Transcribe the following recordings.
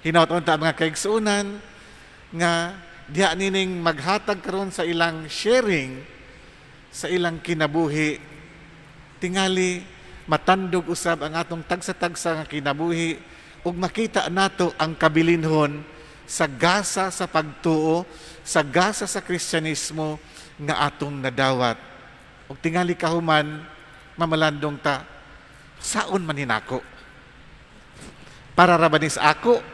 Hinaut unta, mga kaigsuonan, nga diha nining maghatag karon sa ilang sharing sa ilang kinabuhi, tingali matandog usab ang atong tagsa-tagsa nga kinabuhi ug makita nato ang kabilinhon sa gasa sa pagtuo, sa gasa sa Kristyanismo nga atong nadawat. Ug tingali kahuman mamalandong ta, saon man hinako? Para ra ba ni sa ako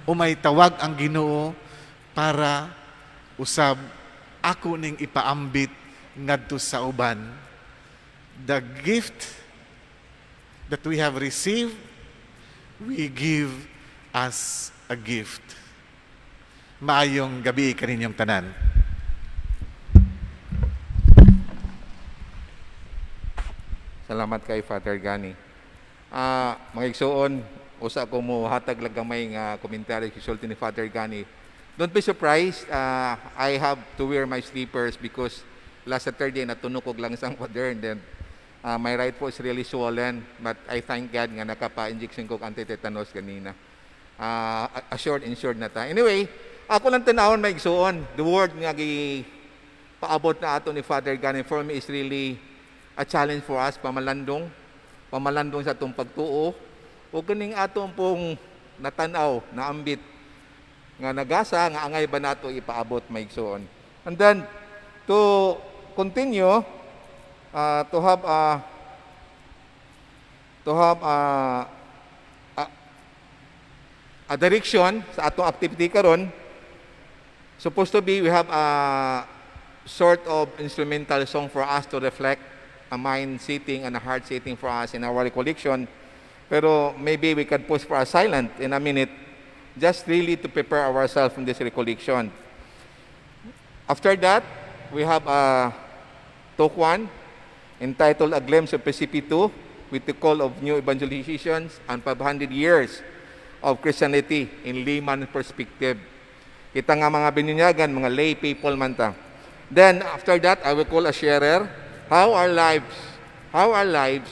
o may tawag ang Ginoo para usab ako ning ipaambit ngadto sa uban? The gift that we have received, we give as a gift. Maayong gabi kaninyong tanan. Salamat kay Father Gani. Mga igsuon, usa ko mo hatag lang gamay nga komentaryo gisulti ni Father Gani. Don't be surprised, I have to wear my slippers because last Saturday natunok og lang isang pader and then my right foot is really swollen, but I thank God nga nakapa-injection ko og anti-tetanus ganina. Assured, insured na ta. Anyway, ako lang tanawon, mga igsuon, the word nga gi paabot na ato ni Father Gani for me is really a challenge for us, pamalandong, pamalandong sa atong pagtuo, o kaning atong pong natanaw, naambit, nga nagasa, nga angay ba nato ipaabot, mga igsuon. And then, to continue, to have a direction sa atong activity karon, supposed to be we have a sort of instrumental song for us to reflect, a mind sitting and a heart sitting for us in our recollection. Pero maybe we can pause for a silent in a minute, just really to prepare ourselves from this recollection. After that, we have a talk one entitled "A Glimpse of PCP2 with the Call of New Evangelizations and 500 Years of Christianity in Layman Perspective." Kita nga mga bininyagan, mga lay people man ta. Then, after that, I will call a sharer, how our lives,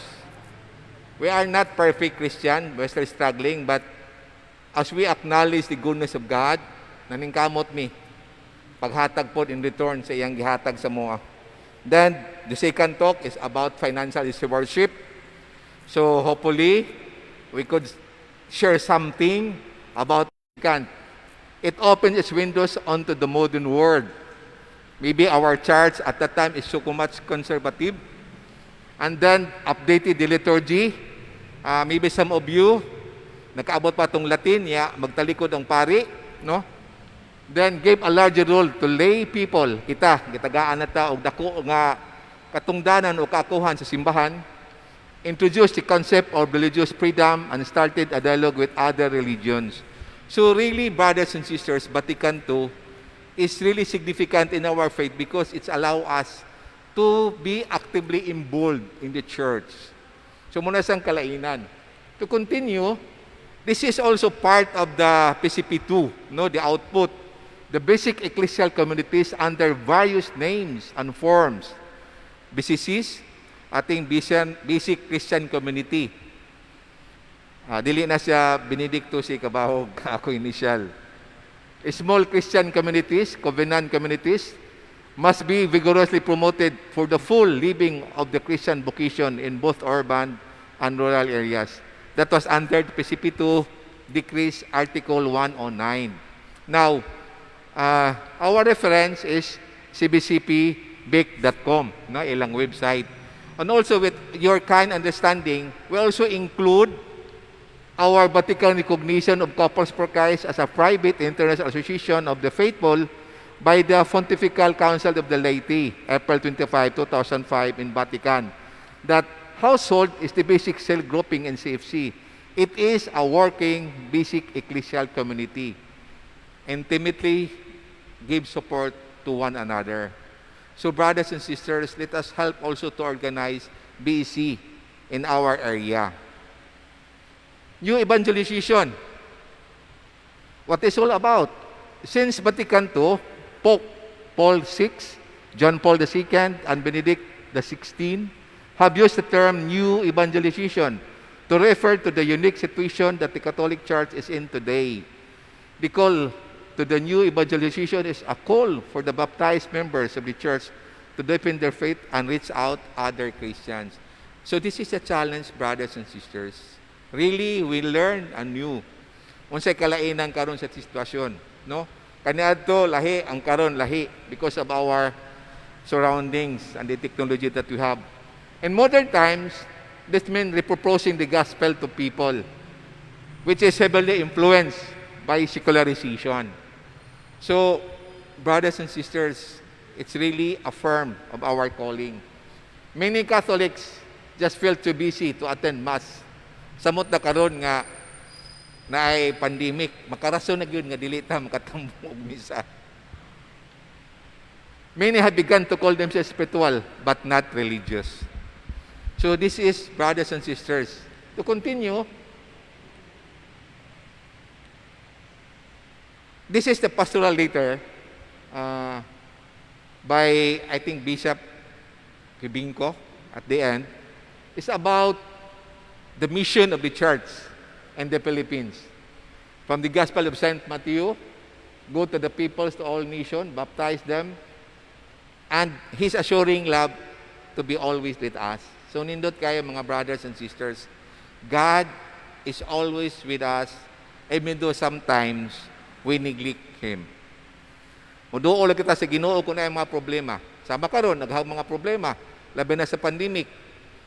we are not perfect Christian, we're still struggling, but as we acknowledge the goodness of God, naningkamot mi, paghatag po in return sa iyang gihatag sa moa. Then, the second talk is about financial stewardship. So, hopefully, we could share something about can. It opens its windows onto the modern world. Maybe our church at that time is so much conservative. And then, updated the liturgy. Maybe some of you, nakaabot pa tong Latin, ya, magtalikod ang pari, no? Then gave a larger role to lay people. Kita, gitagaan na ta og dako nga katungdanan o kaakuhan sa simbahan. Introduced the concept of religious freedom and started a dialogue with other religions. So really, brothers and sisters, Vatican II is really significant in our faith because it's allow us to be actively involved in the church. So mao na siyang kalainan. To continue, this is also part of the PCP2, no, the output. The basic ecclesial communities under various names and forms. BCCs, ating basic Christian community. Dili na siya Benedicto si Kabahog, ako initial. Small Christian communities, covenant communities, must be vigorously promoted for the full living of the Christian vocation in both urban and rural areas. That was under the PCP2 Decrees Article 109. Now, our reference is cbcpvic.com, no, ilang website. And also with your kind understanding, we also include our Vatican recognition of Couples for Christ as a private international association of the faithful by the Pontifical Council of the Laity, April 25, 2005 in Vatican. That household is the basic cell grouping in CFC. It is a working basic ecclesial community. Intimately give support to one another. So brothers and sisters, let us help also to organize BEC in our area. New evangelization. What is all about? Since Vatican II, Pope Paul VI, John Paul II, and Benedict XVI have used the term new evangelization to refer to the unique situation that the Catholic Church is in today. The call to the new evangelization is a call for the baptized members of the church to deepen their faith and reach out other Christians. So this is a challenge, brothers and sisters. Really, we learn anew. Unsay kalainan karon sa sitwasyon, no? Kaniadto lahi, ang karon lahi because of our surroundings and the technology that we have. In modern times, this means reproposing the gospel to people, which is heavily influenced by secularization. So, brothers and sisters, it's really a firm of our calling. Many Catholics just feel too busy to attend Mass. Samot na karon nga naay pandemic, makarason na gyud nga dili ta makatambo og misa. Many have begun to call themselves spiritual but not religious. So this is, brothers and sisters, to continue, this is the pastoral letter by, I think, Bishop Quibingco at the end. It's about the mission of the church in the Philippines. From the Gospel of St. Matthew, go to the peoples, to all nations, baptize them, and His assuring love to be always with us. So nindot kayo, mga brothers and sisters, God is always with us even though sometimes we neglect Him. Muduol kita sa Ginoo kung naay mga problema. Sama karon naghag mga problema, labi na sa pandemic.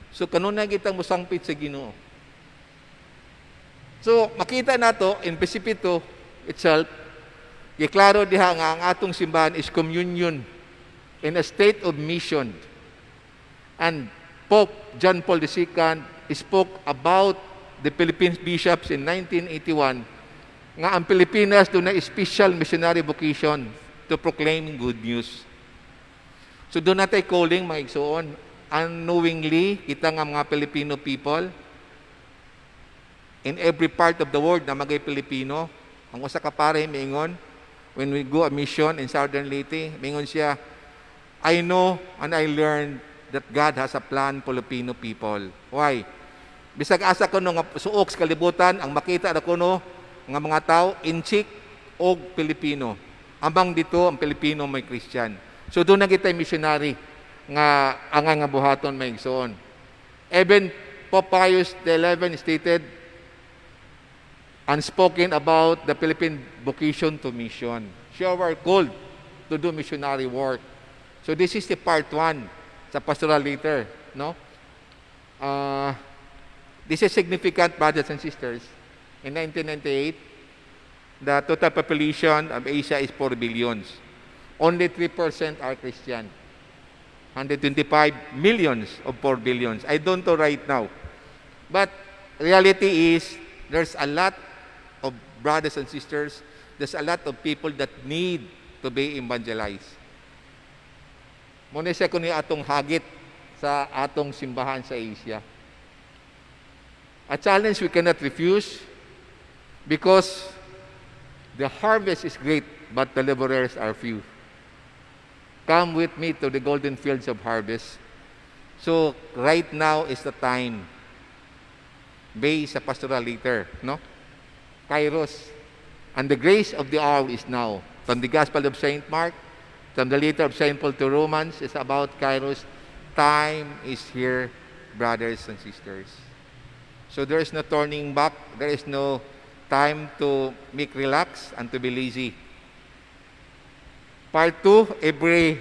So kanunay kitang musangpit sa Ginoo. So makita nato in PCP2 itself, giklaro diha nga ang atong simbahan is communion in a state of mission. And Pope John Paul II spoke about the Philippines bishops in 1981 nga ang Pilipinas dunay special missionary vocation to proclaim good news. So duna tay calling, mga igsoon, unknowingly kita nga mga Filipino people in every part of the world na magay Pilipino. Ang usa ka pare miingon, when we go a mission in Southern Leyte, miingon siya, "I know and I learned that God has a plan Filipino people." Why? Bisag asa kuno nga suok sa kalibutan, ang makita na kuno nga mga tao, Intsik og Pilipino. Amang dito ang Pilipino may Christian. So duna kitay missionary nga angay nga buhaton, mga igsoon. Even Pope Pius XI stated and spoken about the Philippine vocation to mission. So we are called to do missionary work. So this is the part one sa pastoral letter, no? This is significant, brothers and sisters. In 1998, the total population of Asia is 4 billions. Only 3% are Christian. 125 millions of 4 billions. I don't know right now. But reality is, there's a lot of brothers and sisters, there's a lot of people that need to be evangelized. Mao siya kuno atong hagit sa atong simbahan sa Asia. A challenge we cannot refuse because the harvest is great, but the laborers are few. Come with me to the golden fields of harvest. So, right now is the time. Based sa pastoral letter, no? Kairos. And the grace of the hour is now. From the Gospel of St. Mark, from the letter of St. Paul to Romans, is about Kairos. Time is here, brothers and sisters. So there is no turning back. There is no time to make relax and to be lazy. Part 2, every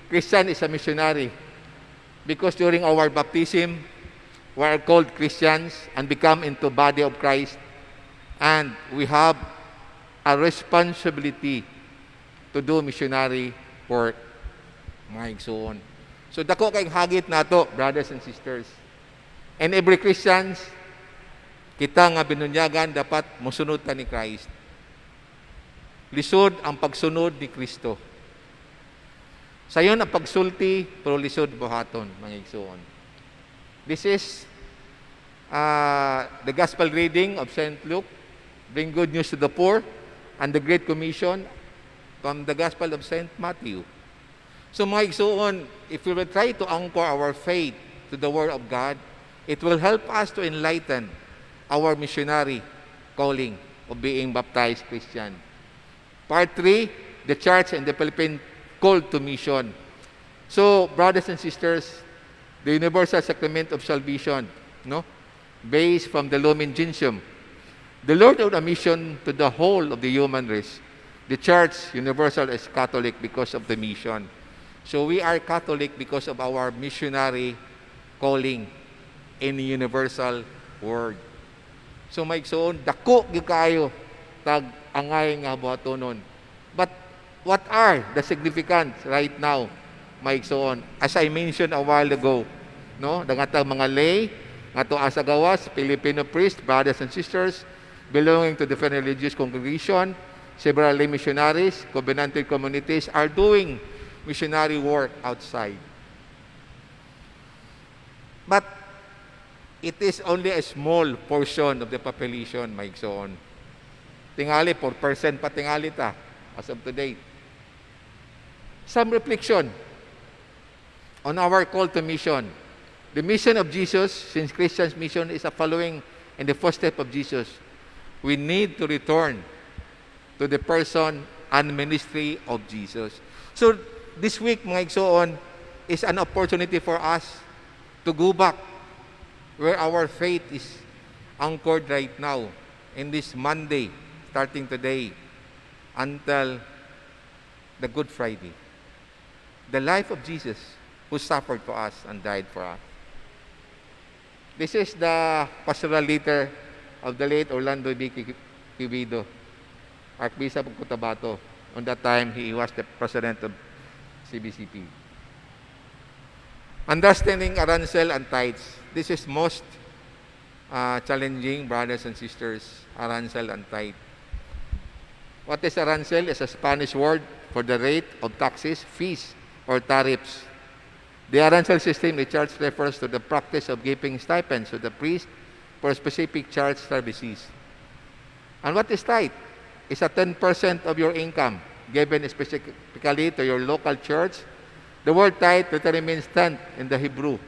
Christian is a missionary. Because during our baptism, we are called Christians and become into body of Christ. And we have a responsibility to do missionary work. Mga igsoon. So dako kay hagit nato, brothers and sisters. And every Christians, kita nga binunyagan dapat mosunod ta ni Christ. Lisod ang pagsunod ni Kristo. Sayon ang pagsulti, pero lisod buhaton, mga igsoon. This is the gospel reading of St. Luke, bring good news to the poor, and the Great Commission from the Gospel of St. Matthew. So mga igsoon, if we will try to anchor our faith to the Word of God, it will help us to enlighten our missionary calling of being baptized Christian. Part 3, the Church and the Philippine call to mission. So, brothers and sisters, the universal sacrament of salvation, no? Based from the Lumen Gentium. The Lord of the mission to the whole of the human race. The Church universal is Catholic because of the mission. So we are Catholic because of our missionary calling in the universal world. So mga igsoon, dako gyud kaayo tag angay nga buhatonon. But what are the significance right now, mga igsoon? As I mentioned a while ago, no, dangatang mga lay nga asa gawas, Filipino priest, brothers and sisters belonging to different religious congregation, several lay missionaries, covenanted communities are doing missionary work outside. But it is only a small portion of the population, mga igsoon. Tingali, 4% pa tingali ta as of today. Some reflection on our call to mission. The mission of Jesus, since Christian's mission is a following in the footsteps of Jesus, we need to return to the person and ministry of Jesus. So, this week, mga igsoon, is an opportunity for us to go back where our faith is anchored right now in this Monday, starting today, until the Good Friday. The life of Jesus who suffered for us and died for us. This is the pastoral letter of the late Orlando B. Quevedo, Archbishop of Cotabato. On that time, he was the president of CBCP. Understanding Arancel and tithes. This is most challenging, brothers and sisters, Arancel and tithe. What is arancel? It's a Spanish word for the rate of taxes, fees, or tariffs. The arancel system in the church refers to the practice of giving stipends to the priest for specific church services. And what is tithe? It's a 10% of your income given specifically to your local church. The word tithe literally means tenth in the Hebrew.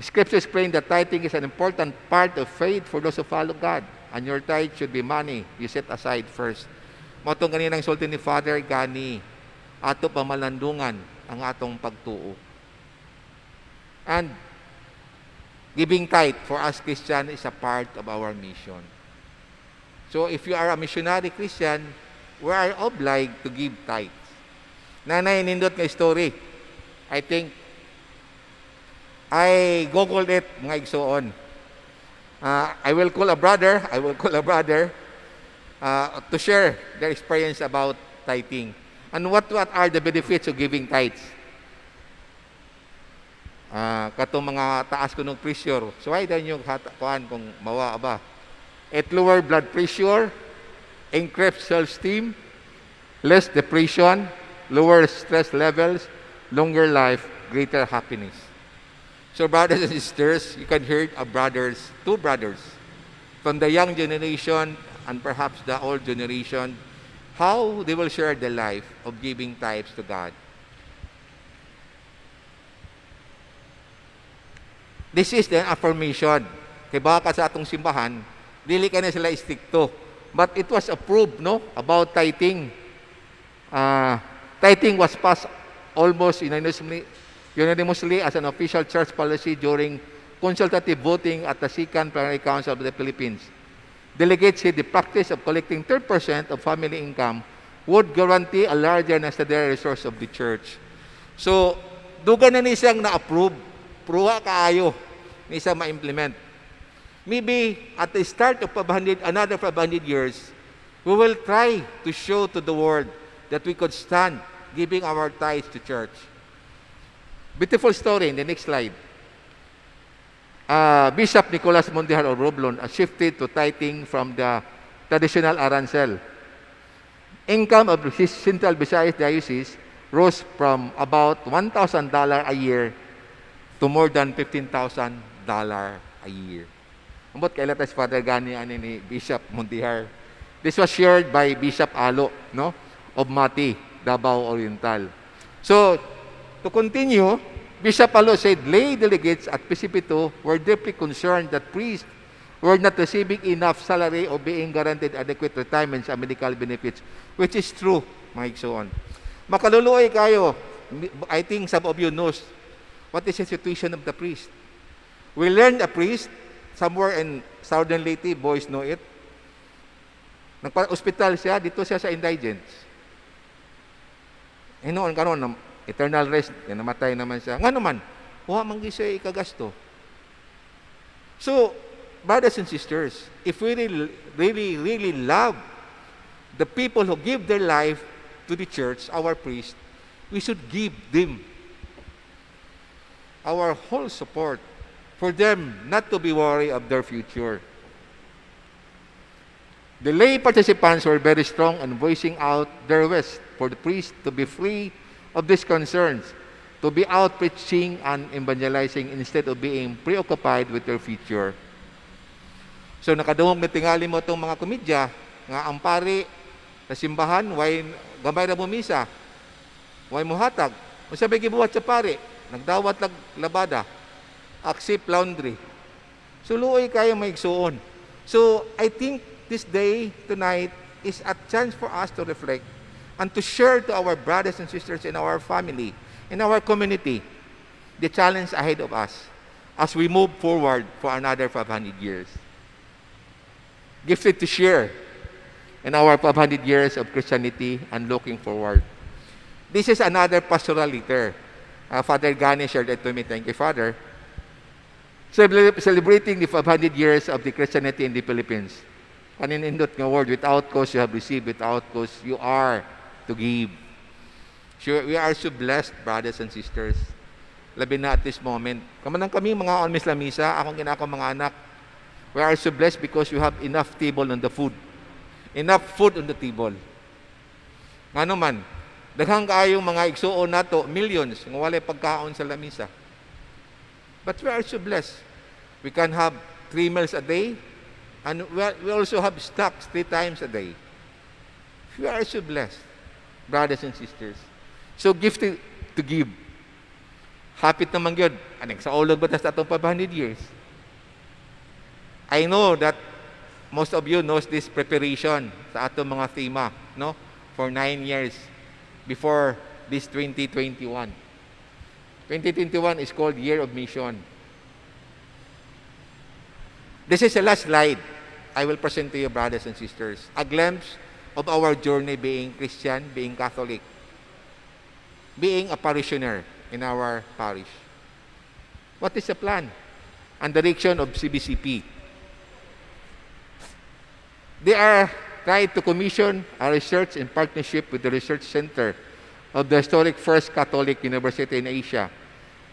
Scripture explains that tithing is an important part of faith for those who follow God. And your tithe should be money you set aside first. Mao tong kaninang sulti ni Father Gani, ato pamalandungan ang atong pagtuo. And giving tithe for us Christian is a part of our mission. So if you are a missionary Christian, we are obliged to give tithes. Naa nay nindot nga story. I think I googled it, mga igsoon. I will call a brother, I will call a brother to share their experience about tithing. And what are the benefits of giving tithes? Katong mga taas ko ng pressure. So why din yung kuan kung mawa ba? It lower blood pressure, increase self-esteem, less depression, lower stress levels, longer life, greater happiness. So brothers and sisters, you can hear a brothers, two brothers, from the young generation and perhaps the old generation, how they will share the life of giving tithes to God. This is the affirmation. Kay baka sa atong simbahan, dili ka na sila istrikto. But it was approved, no, about tithing. Tithing was passed almost unanimously as an official church policy during consultative voting at the Second Plenary Council of the Philippines. Delegates said the practice of collecting 10% of family income would guarantee a larger necessary resource of the church. So, dugay na ni siyang na-approve. Pruha kaayo ni siya ma-implement. Maybe at the start of 500, another 500 years, we will try to show to the world that we could stand giving our tithes to church. Beautiful story in the next slide. Bishop Nicolas Mondejar of Romblon shifted to tithing from the traditional arancel. Income of his Central Visayas Diocese rose from about $1,000 a year to more than $15,000 a year. Ambot kaila tayo si Father Gani ani ni Bishop Mondejar. This was shared by Bishop Alo, no, of Mati, Davao Oriental. So, to continue, Bishop Alo said lay delegates at PCP2 were deeply concerned that priests Were not receiving enough salary or being guaranteed adequate retirements and medical benefits, which is true, mga igsoon. Makaluluoy kaayo. I think some of you knows what is the situation of the priest. We learned a priest somewhere in Southern Leyte, boys know it. Nagpa-ospital siya, didto siya sa indigents. Hinuon karon eternal rest, namatay naman siya. Nga naman, wa man gyud siya ikagasto. So, brothers and sisters, if we really, really, really love the people who give their life to the church, our priest, we should give them our whole support for them not to be worried of their future. The lay participants were very strong in voicing out their wish for the priest to be free of these concerns, to be out preaching and evangelizing instead of being preoccupied with their future. So nakadungog na tingali mo itong mga komedya nga ang pari sa simbahan way gamay ra misa. Way muhatag. Unsa bay gibuhat sa pari? Nagdawat lag labada. Accept laundry. So luoy kaayo, mga igsuon. So I think this day tonight is a chance for us to reflect and to share to our brothers and sisters in our family, in our community, the challenge ahead of us as we move forward for another 500 years. Gifted to share in our 500 years of Christianity and looking forward. This is another pastoral letter. Father Gani shared it to me. Thank you, Father. Celebrating the 500 years of the Christianity in the Philippines. Kaninindot nga word, without cause you have received, without cause you are to give. Sure, we are so blessed, brothers and sisters. Labi na at this moment. Kamanang kami mga on lamisa, akong ginako mga anak, we are so blessed because you have enough table on the food. Enough food on the table. Ngano man, daghang kaayong mga igsuon nato, millions, nga walay pagkaon sa lamisa. But we are so blessed. We can have three meals a day, and we also have snacks three times a day. We are so blessed, brothers and sisters. So gifted to give. Hapit naman yun. Anong sa ulog ba tas atong 500 years? I know that most of you knows this preparation sa atong mga tema, no? For 9 years before this 2021. 2021 is called Year of Mission. This is the last slide I will present to you, brothers and sisters. A glimpse of our journey being Christian, being Catholic, being a parishioner in our parish. What is the plan and direction of CBCP? They are trying to commission a research in partnership with the Research Center of the historic first Catholic University in Asia,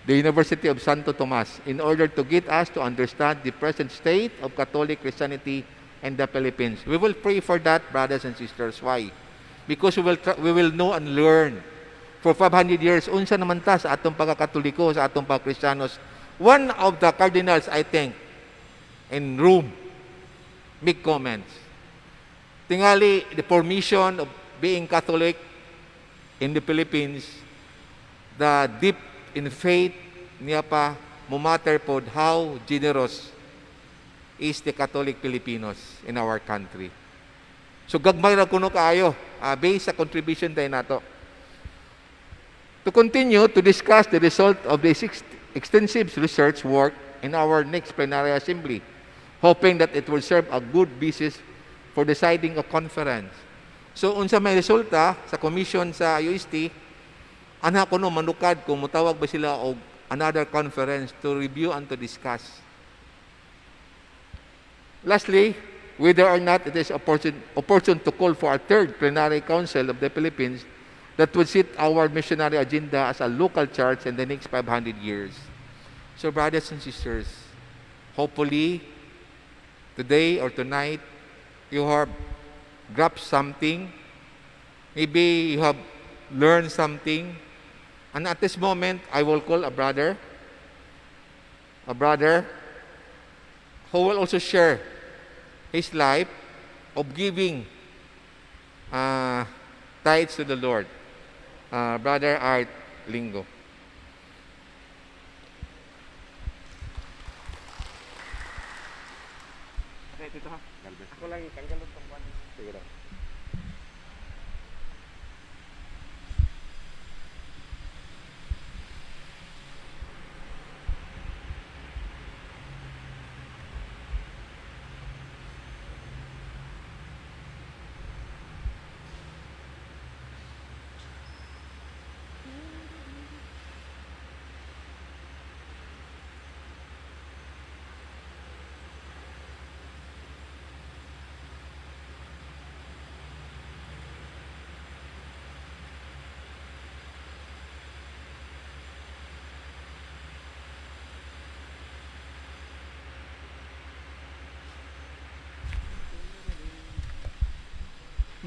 the University of Santo Tomas, in order to get us to understand the present state of Catholic Christianity in the Philippines. We will pray for that, brothers and sisters. Why? Because we will know and learn. For 500 years, unsa naman ta sa atong pagkakatoliko, sa atong pagkristiyanos. One of the cardinals, I think, in Rome, make comments. Tingali, the formation of being Catholic in the Philippines, the deep in faith niya pa mumatter pod how generous is the Catholic Filipinos in our country. So gagmay ra kuno kaayo based sa contribution tayo nato. To continue to discuss the result of the extensive research work in our next plenary assembly, hoping that it will serve a good basis for deciding a conference. So unsa may resulta sa commission sa UST, ana kuno manukad kung mutawag ba sila og another conference to review and to discuss. Lastly, whether or not it is opportune to call for a third plenary council of the Philippines that would set our missionary agenda as a local church in the next 500 years. So, brothers and sisters, hopefully, today or tonight, you have grasped something. Maybe you have learned something. And at this moment, I will call a brother who will also share his life of giving tithes to the Lord. Brother Art Lingo. Ako lang itanggalon tong one. Sige lang.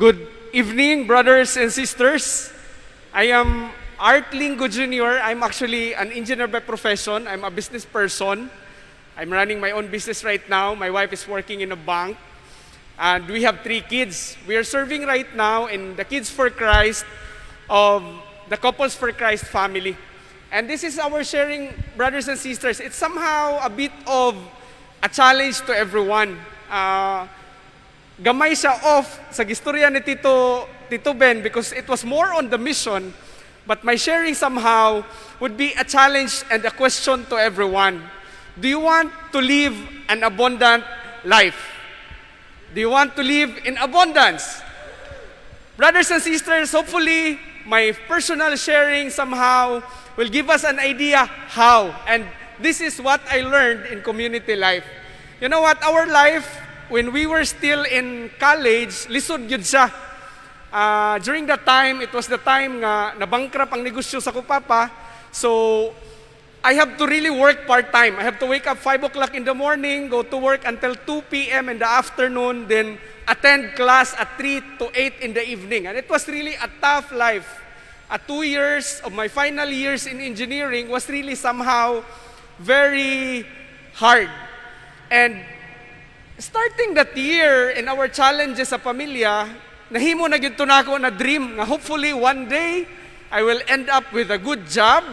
Good evening, brothers and sisters. I am Art Lingo Jr. I'm actually an engineer by profession. I'm a business person. I'm running my own business right now. My wife is working in a bank. And we have three kids. We are serving right now in the Kids for Christ of the Couples for Christ family. And this is our sharing, brothers and sisters. It's somehow a bit of a challenge to everyone. Gamay siya off sa gistorya ni Tito Ben because it was more on the mission, but my sharing somehow would be a challenge and a question to everyone. Do you want to live an abundant life? Do you want to live in abundance? Brothers and sisters, hopefully my personal sharing somehow will give us an idea how. And this is what I learned in community life. You know what? Our life, when we were still in college, lisod gyud siya. During that time, it was the time nga nabankrupt ang negosyo sa ko papa. So, I have to really work part-time. I have to wake up 5 o'clock in the morning, go to work until 2 p.m. in the afternoon, then attend class at 3 to 8 in the evening. And it was really a tough life. At 2 years of my final years in engineering was really somehow very hard. And starting that year in our challenges sa pamilya, nahimo na gyud to nako na dream nga hopefully one day I will end up with a good job,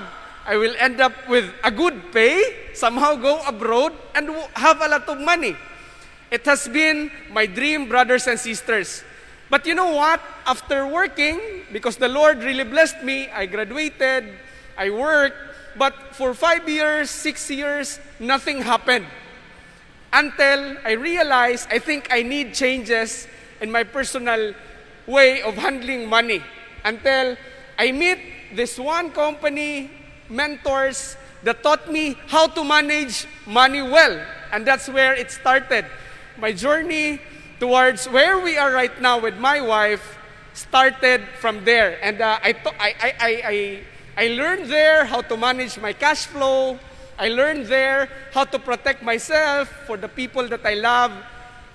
I will end up with a good pay, somehow go abroad and have a lot of money. It has been my dream, brothers and sisters. But you know what? After working, because the Lord really blessed me, I graduated, I worked, but for 5 years, 6 years, nothing happened until I realized I think I need changes in my personal way of handling money. Until I meet this one company mentors that taught me how to manage money well. And that's where it started. My journey towards where we are right now with my wife started from there. And I, to- I learned there how to manage my cash flow. I learned there how to protect myself for the people that I love.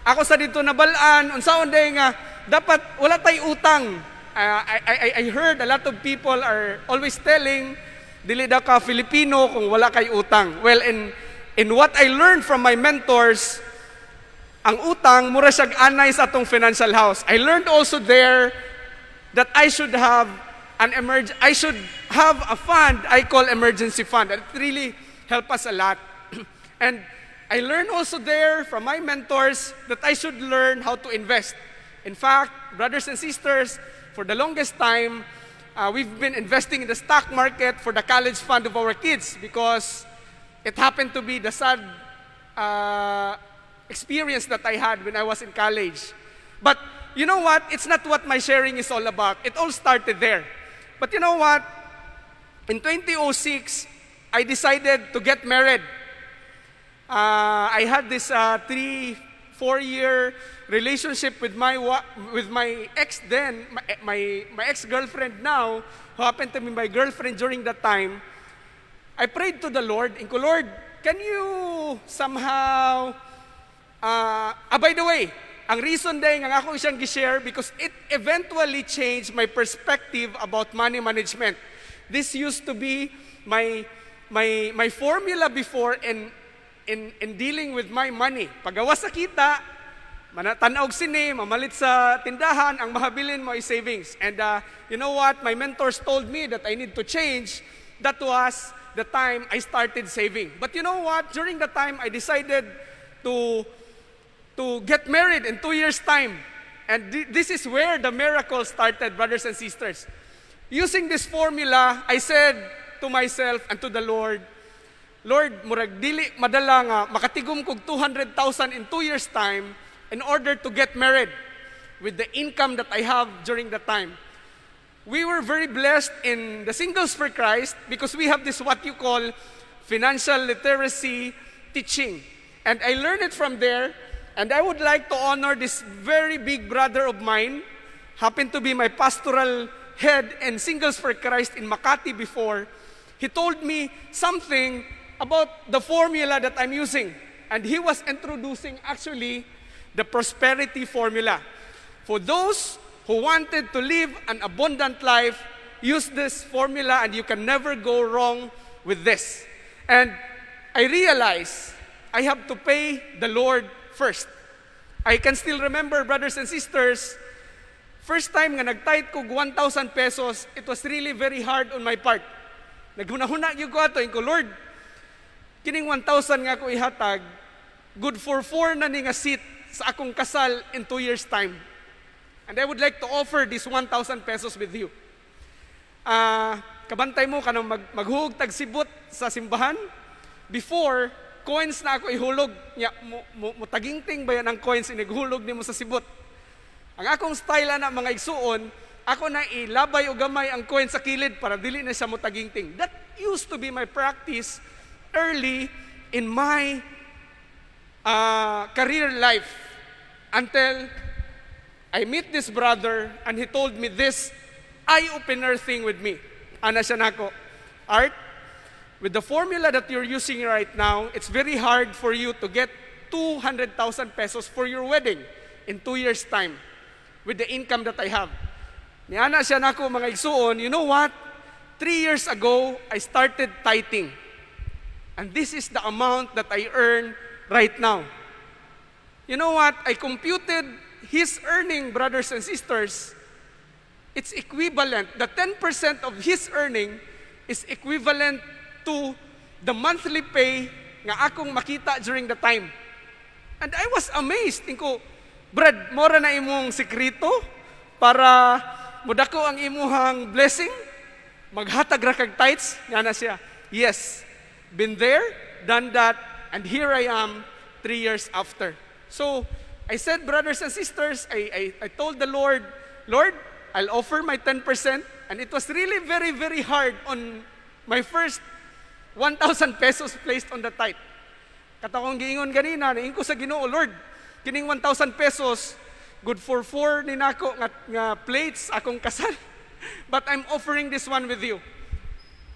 Ako sa didto nabal-an, unsaon diay nga dapat wala tay utang. I heard a lot of people are always telling dili daw ka Filipino kung wala kay utang. Well, in what I learned from my mentors, ang utang mura siyag anay sa atong financial house. I learned also there that I should have a fund I call emergency fund. And it really helped us a lot. And I learned also there from my mentors that I should learn how to invest. In fact, brothers and sisters, for the longest time, we've been investing in the stock market for the college fund of our kids because it happened to be the sad experience that I had when I was in college. But you know what? It's not what my sharing is all about. It all started there. But you know what? In 2006, I decided to get married. I had this 3, 4 year relationship with my ex then, my ex girlfriend now, who happened to be my girlfriend during that time. I prayed to the Lord. Inko, "Lord, can you somehow..." By the way, ang reason din nga ako siyang gi-share because it eventually changed my perspective about money management. This used to be my formula before in dealing with my money. Pagawas sa kita, manatan-og sine, mamalit sa tindahan, ang mahabilin mo ay savings. And you know what? My mentors told me that I need to change. That was the time I started saving. But you know what? During the time I decided to to get married in 2 years' time. And this is where the miracle started, brothers and sisters. Using this formula, I said to myself and to the Lord, "Lord, murag dili madala nga makatigom kog 200,000 in 2 years' time in order to get married with the income that I have during that time." We were very blessed in the Singles for Christ because we have this what you call financial literacy teaching. And I learned it from there. And I would like to honor this very big brother of mine, happened to be my pastoral head in Singles for Christ in Makati before. He told me something about the formula that I'm using. And he was introducing actually the prosperity formula. For those who wanted to live an abundant life, use this formula and you can never go wrong with this. And I realize I have to pay the Lord first. I can still remember, brothers and sisters, first time nga nag-tithe kog 1,000 pesos, it was really very hard on my part. Naghuna-huna gyud ko ato, ko, "Lord, kining 1,000 nga ako ihatag, good for four na ni nga seat sa akong kasal in 2 years' time." And I would like to offer this 1,000 pesos with you. Kabantay mo kanang maghulog tag sibot sa simbahan. Before, coins na ako ihulog. Nya, mo tagingting ba yan ang coins inighulog nimo sa sibot? Ang akong style na, mga igsuon, ako na ilabay og gamay ang coin sa kilid para dili na siya mo tagingting. That used to be my practice early in my career life until I meet this brother and he told me this eye-opener thing with me. Ana siya nako, "Art, with the formula that you're using right now, it's very hard for you to get 200,000 pesos for your wedding in 2 years' time with the income that I have." Niana siya nako, mga igsuon, "You know what? 3 years ago, I started tithing. And this is the amount that I earn right now." You know what? I computed his earning, brothers and sisters. It's equivalent. The 10% of his earning is equivalent to the monthly pay nga akong makita during the time. And I was amazed. Ingon ko, "Brad, mao ra na imong sekreto para mudako ang imuhang blessing? Maghatag ra kag tithes?" Nga na siya, "Yes. Been there, done that, and here I am 3 years after." So, I said, brothers and sisters, I told the Lord, "Lord, I'll offer my 10%." And it was really very, very hard on my first 1,000 pesos placed on the tithe. Katong akong giingon ganina, naingon ko sa Ginoo, "Lord, kining 1,000 pesos, good for four ni nako nga plates akong kasal. But I'm offering this one with you."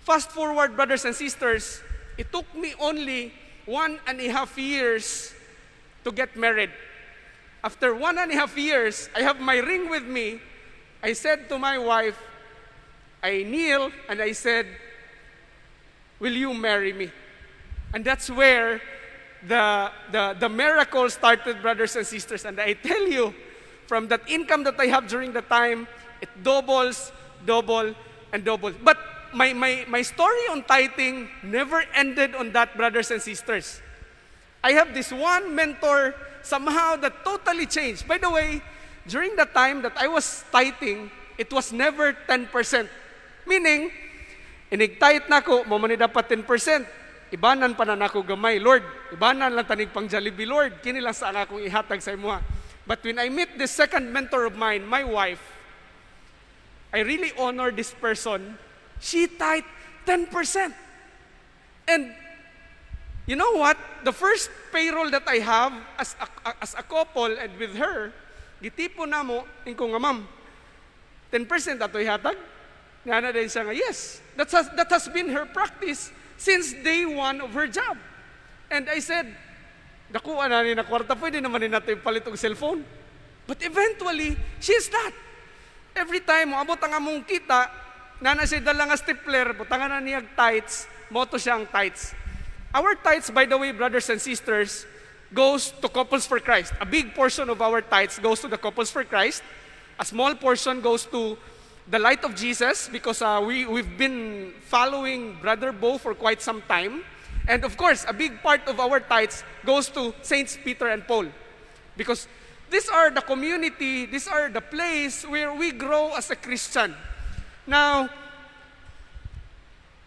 Fast forward, brothers and sisters, it took me only 1.5 years to get married. After 1.5 years, I have my ring with me. I said to my wife, I kneel and I said, "Will you marry me?" And that's where the miracle started, brothers and sisters. And I tell you, from that income that I have during the time, it doubles, double, and double. But my story on tithing never ended on that, brothers and sisters. I have this one mentor somehow that totally changed. By the way, during the time that I was tithing, it was never 10%. Meaning, inig-tithe nako, mao man ni dapat 10%. Ibanan pa na nako gamay, "Lord, ibanan lang ta nig pang Jollibee, Lord. Kini lang sa akong ihatag sa imuha." But when I meet this second mentor of mine, my wife, I really honor this person. She tithed 10%. And you know what? The first payroll that I have as a couple and with her, gitipon namo, ingon ko nga, "Ma'am, 10% ato ihatag?" Nga na din siya nga, "Yes." That has been her practice since day one of her job. And I said, "Dakuha na ni na kwarta, pwede naman ni nato ipalit og cellphone." But eventually, she's not. Every time moabot ang among kita, naa na siya dala nga stapler, butangan na niya tithes, mao to siya ang tithes. Our tithes, by the way, brothers and sisters, goes to Couples for Christ. A big portion of our tithes goes to the Couples for Christ. A small portion goes to the Light of Jesus because we've been following Brother Bo for quite some time. And of course, a big part of our tithes goes to Saints Peter and Paul. Because these are the community, these are the place where we grow as a Christian. Now,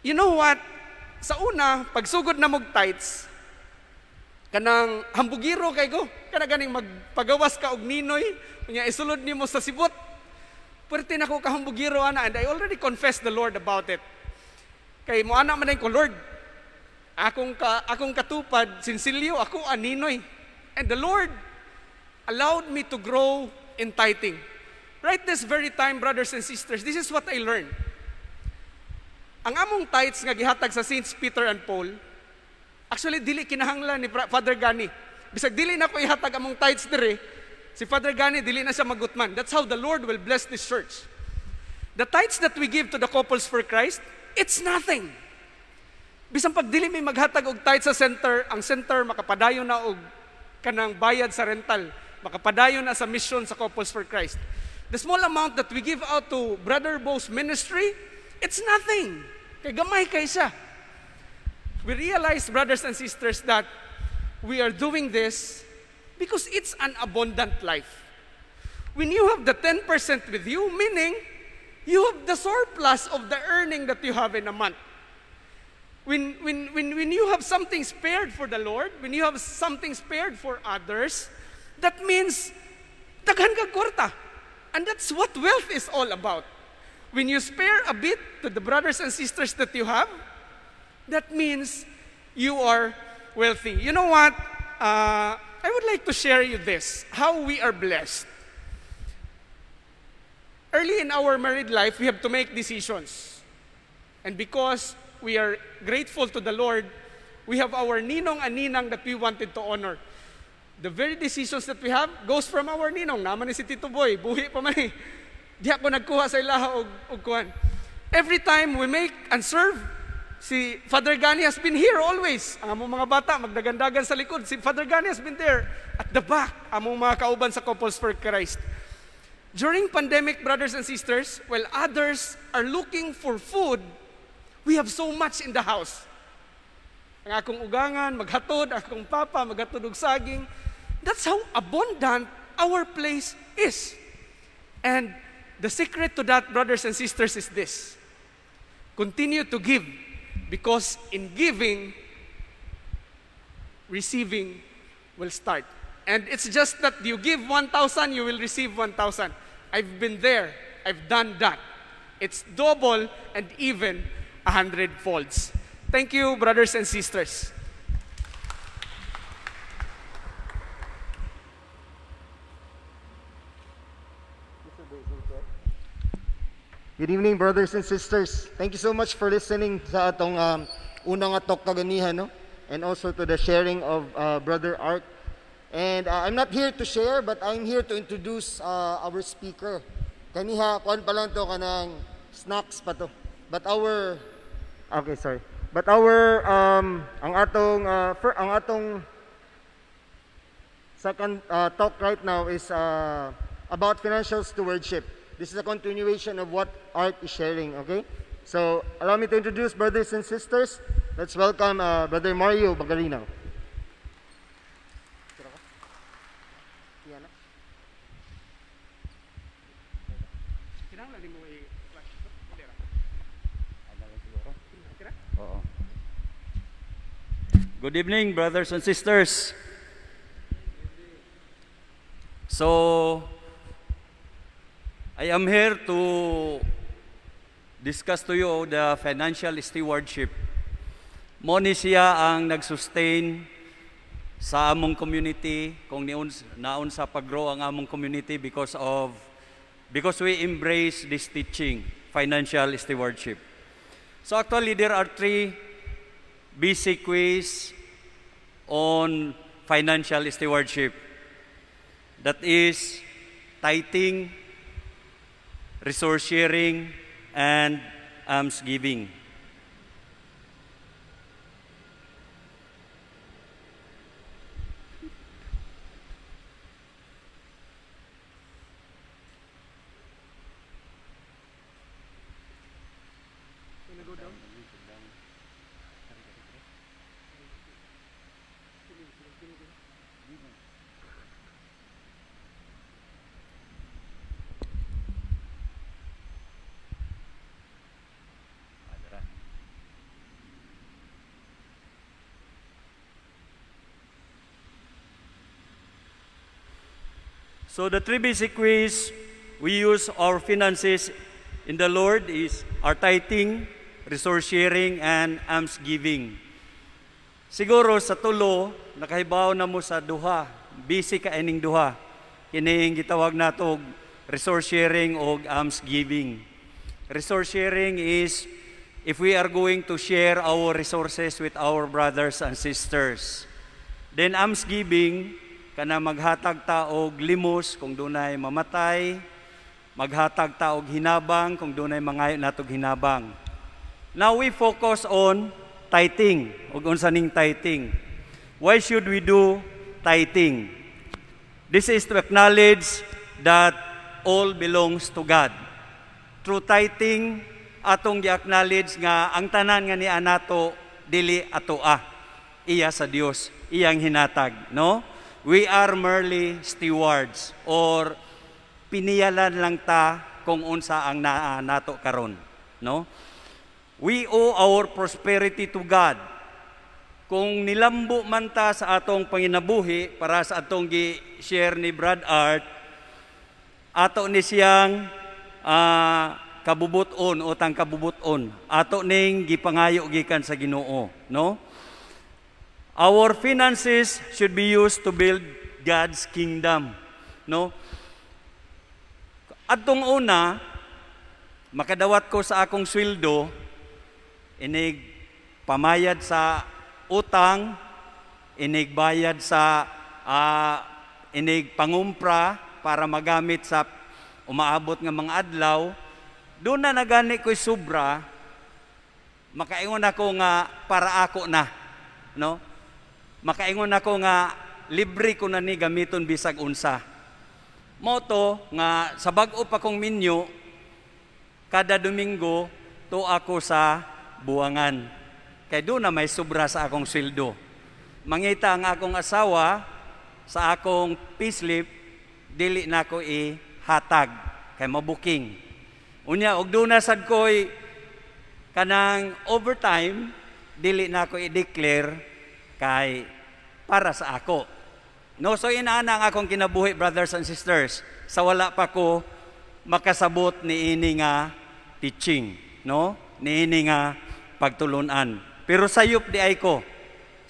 you know what? Sa una, pagsugod na mog tithes, kanang hambugiro kay ko, kana ganing magpagawas ka og ninoy, unya isulod nimo sa sibot. Pwerte na ko kahambugiro ana, and I already confessed the Lord about it. Kay mo ana man ko, "Lord, akong katupad sinsilyo, ako ang ninoy." And the Lord allowed me to grow in tithing. Right this very time, brothers and sisters, this is what I learned. Ang among tithes nga gihatag sa Saints Peter and Paul, actually dili kinahanglan ni Father Gani. Bisag dili na ko ihatag among tithes dire, si Father Gani dili na siya magutman. That's how the Lord will bless this church. The tithes that we give to the Couples for Christ, it's nothing. Bisan pag dili may maghatag og tithes sa center, ang center makapadayon na og kanang bayad sa rental, makapadayon na sa mission sa Couples for Christ. The small amount that we give out to Brother Bo's ministry, it's nothing. Kay gamay kay siya. We realize, brothers and sisters, that we are doing this because it's an abundant life. When you have the 10% with you, meaning you have the surplus of the earning that you have in a month. When you have something spared for the Lord, when you have something spared for others, that means daghan kag kwarta. And that's what wealth is all about. When you spare a bit to the brothers and sisters that you have, that means you are wealthy. You know what? I would like to share you this, how we are blessed. Early in our married life, we have to make decisions. And because we are grateful to the Lord, we have our ninong and ninang that we wanted to honor. The very decisions that we have goes from our ninong. Naa man ni si Tito Boy, buhi pa man eh. Di ako nagkuha sa ilaha og kuan. Every time we make and serve, si Father Gani has been here always. Ang among mga bata, magdagandagan sa likod. Si Father Gani has been there at the back, among mga kauban sa Couples for Christ. During pandemic, brothers and sisters, while others are looking for food, we have so much in the house. Ang akong ugangan, maghatod, akong papa, maghatod og saging. That's how abundant our place is. And the secret to that, brothers and sisters, is this. Continue to give, because in giving, receiving will start. And it's just that you give 1,000, you will receive 1,000. I've been there. I've done that. It's double and even 100 folds. Thank you, brothers and sisters. Good evening, brothers and sisters. Thank you so much for listening sa atong unang talk kaganihan, no? And also to the sharing of Brother Art. And I'm not here to share, but I'm here to introduce our speaker. Kaniha, kuan pa lang to, kanang snacks pa to. But our, okay, sorry. But our, ang atong second talk right now is about financial stewardship. This is a continuation of what Art is sharing, okay? So, allow me to introduce, brothers and sisters. Let's welcome Brother Mario Bagarino. Kinahanglan nimo i-flash to? Dili ra. Kira? Oo. Good evening, brothers and sisters. So, I am here to discuss to you the financial stewardship. Mo ni siya ang nag-sustain sa among community kung niun naon sa pag-grow ang among community because we embrace this teaching, financial stewardship. So actually there are three basic ways on financial stewardship. That is tithing, resource sharing, and alms giving. Wanna go down? So the three basic ways we use our finances in the Lord is our tithing, resource sharing, and alms giving. Siguro sa tulo, nakahibaw na mo sa duha. Busy ka ining duha. Kining gitawag nato og resource sharing o alms giving. Resource sharing is if we are going to share our resources with our brothers and sisters. Then alms giving, kana maghatag ta og limos kung dunay mamatay, maghatag ta og hinabang kung dunay mangayo natog hinabang. Now we focus on tithing, ug unsa ning tithing. Why should we do tithing? This is to acknowledge that all belongs to God. Through tithing, atong gi-acknowledge nga ang tanan nga niya nato dili atoa. Iya sa Dios, iyang hinatag, no? We are merely stewards or piniyalan lang ta kung unsa ang naa nato karon, no? We owe our prosperity to God. Kung nilambo man ta sa atong panginabuhi para sa atong gi-share ni Brad Art, ato ni siyang kabubuton o tang kabubuton. Ato ning gipangayo gikan sa Ginoo, no? Our finances should be used to build God's kingdom, no? Adtong una, makadawat ko sa akong sweldo, inig pamayad sa utang, inig bayad sa inig pangumpra para magamit sa umaabot nga mga adlaw, doon na nagani ko'y sobra, makaingon ako nga para ako na, no? Makaingon ako nga libre ko na ni gamiton bisag unsa. Mao to nga sa bag-o pa kong minyo, kada Domingo to ako sa Buangan. Kay doon na may sobra sa akong sweldo. Mangita ang akong asawa sa akong payslip, dili na ko ihatag kay mabuking. Unya og doon na sad ko'y kanang overtime, dili na ko i-declare kay para sa ako. No, so inaana ang akong kinabuhi, brothers and sisters, sa wala pa ko makasabot ni ini nga teaching, no? Ni ini nga pagtulunan. Pero sayop di ay ko.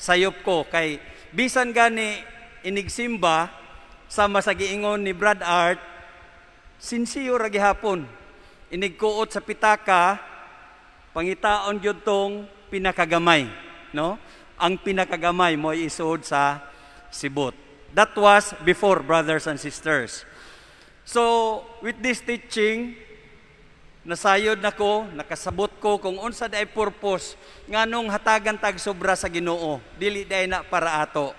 Sayop ko kay bisan gani inigsimba sama sa giingon ni Brad Art, sinsiyo ra gihapon. Inigkuot sa pitaka, pangitaon gyud tong pinakagamay, no? Ang pinakagamay mo isuod sa sibot. That was before, brothers and sisters. So, with this teaching, nasayod na ko, nakasabot ko kung unsa day purpose nganong hatagan tag sobra sa Ginoo, dili day na para ato.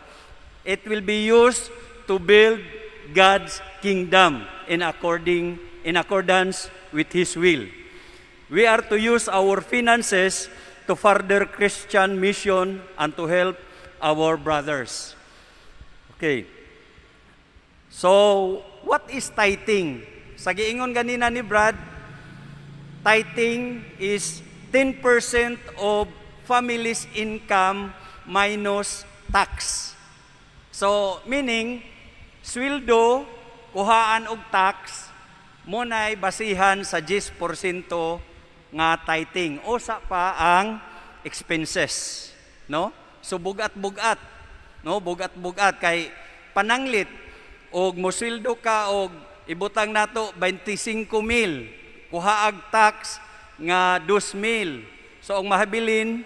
It will be used to build God's kingdom in accordance with His will. We are to use our finances to further Christian mission and to help our brothers. Okay. So, what is tithing? Sa giingon ganina ni Brad, tithing is 10% of family's income minus tax. So, meaning, sweldo, kuhaan og tax, mo na'y basihan sa 10% nga tithing. Usa pa ang expenses, no? So bugat-bugat, no? Bugat-bugat kay pananglit og mosweldo ka og ibutang nato 25 mil, kuhaag tax nga 2 mil. So ang mahabilin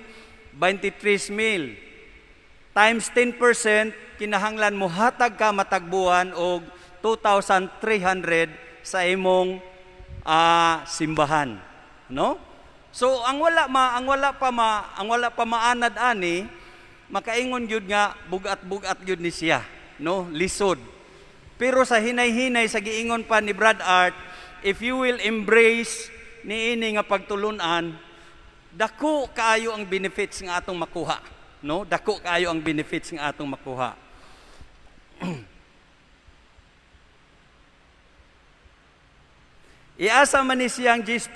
23 mil times 10%, kinahanglan mo hatag ka matag buwan og 2,300 sa imong simbahan, no? So ang wala pa maanad ani, makaingon gyud nga bugat-bugat gyud ni siya, no? Lisod. Pero sa hinay-hinay, sa giingon pa ni Brad Art, if you will embrace niini nga pagtulunan, dako kaayo ang benefits nga atong makuha, no? Dako kaayo ang benefits nga atong makuha. Iasa man ni siyang 10%.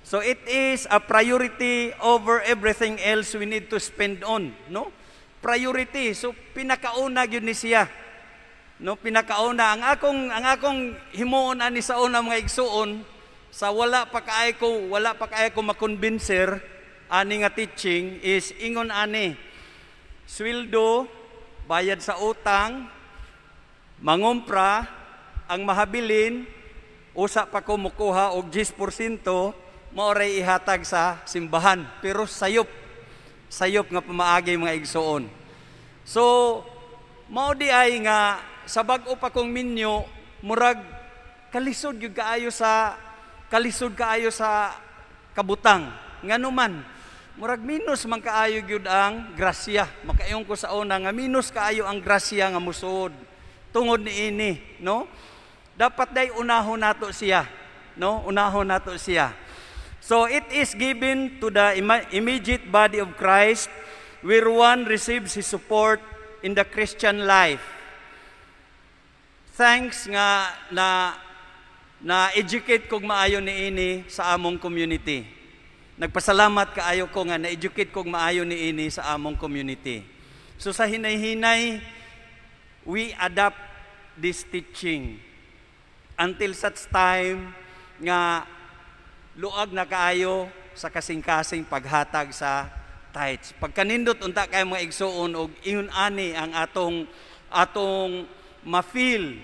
So it is a priority over everything else we need to spend on, no? Priority. So pinakauna gyud ni siya. No, pinakauna ang akong himuon ani sa una, mga igsuon, sa wala pa kaayo ko makonbinser ani nga teaching is ingon ani: sweldo, bayad sa utang, mangumpra, ang mahabilin, usa pa ko mukuha og 10%, mao ray ihatag sa simbahan. Pero sayop, sayop nga pamaagi, mga igsuon. So mao di ay nga sa bag-o pa kong minyo, murag kalisod kaayo sa kabutang. Ngano man, murag minus man kaayo gyud ang grasya. Makaingon ko sa una nga minus kaayo ang grasya nga musuod tungod niini, no? Dapat day unahon nato siya, no? Unahon nato siya. So it is given to the immediate body of Christ where one receives his support in the Christian life. Thanks nga na na educate kog maayo niini sa among community. Nagpasalamat kaayo ko nga na-educate kog maayo niini sa among community. So sa hinay-hinay, we adapt this teaching until such time nga luag na kaayo sa kasing-kasing paghatag sa tithes. Pagkanindot unta kay mga igsuon og ingon ani ang atong ma-feel.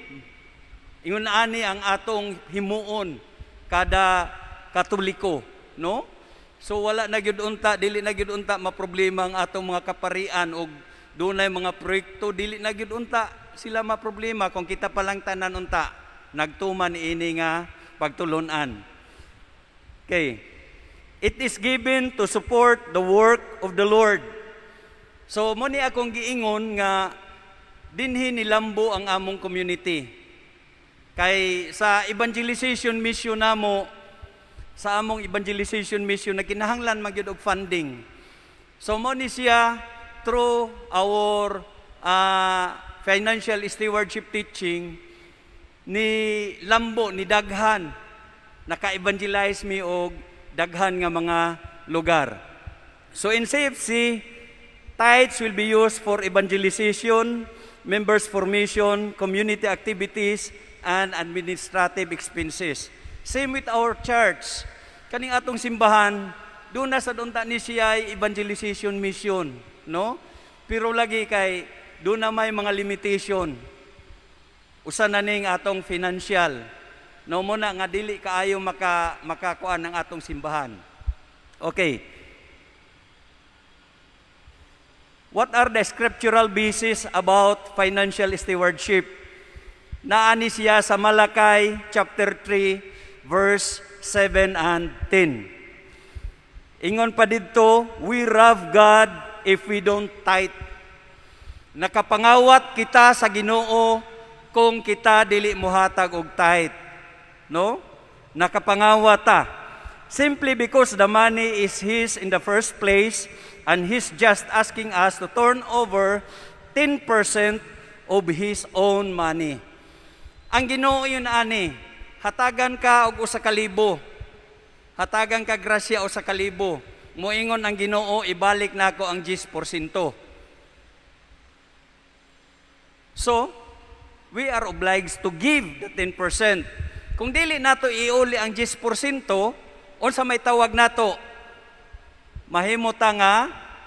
Ingon ani ang atong himuon kada Katoliko, no? So wala na gyud unta, dili na gyud unta maproblema ang atong mga kaparian og dunay mga proyekto, dili na gyud unta sila maproblema kung kita pa lang tanan unta nagtuman ini nga pagtulunan. Okay. It is given to support the work of the Lord. So mo ni akong giingon nga dinhi nilambo ang among community. Kay sa evangelization mission namo, sa among evangelization mission, nagkinahanglan man gyud og funding. So mo ni siya, through our financial stewardship teaching, ni lambo, ni daghan, naka-evangelize mi og daghan nga mga lugar. So in CFC, tithes will be used for evangelization, members formation, community activities, and administrative expenses. Same with our church. Kaning atong simbahan, duna sad unta ni siya evangelization mission, no? Pero lagi kay duna may mga limitation. Usa na ning atong financial. No, mo na nga dili kaayo makakuan ng atong simbahan. Okay. What are the scriptural basis about financial stewardship? Naani siya sa Malachi chapter 3 verse 7 and 10. Ingon pa didto, we rob God if we don't tithe. Nakapangawat kita sa Ginoo kung kita dili mohatag og tithe. No? Nakapangawat ta. Simply because the money is his in the first place and he's just asking us to turn over 10% of his own money. Ang Ginoo yun ani, hatagan ka og 1,000. Hatagan ka grasya 1,000. Moingon ang Ginoo, ibalik nako ang 10%. So, we are obliged to give the 10%. Kung dili nato iuli ang 10%, unsa may tawag nato? Mahimo ta nga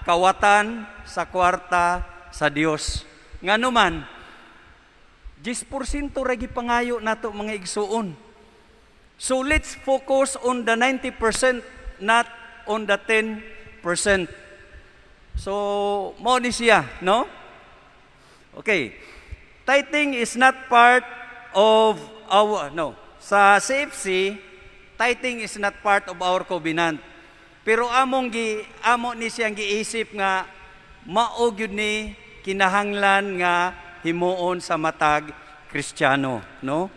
kawatan sa kwarta sa Dios. Ngano man, 10% ra gipangayo nato, mga igsuon. So let's focus on the 90%, not on the 10%. So, mao ni siya, no? Okay. Tithing is not part of our, no. Sa CFC, tithing is not part of our covenant. Pero amo ni siyang giisip nga mao gyud ni kinahanglan nga himuon sa matag Kristiyano, no?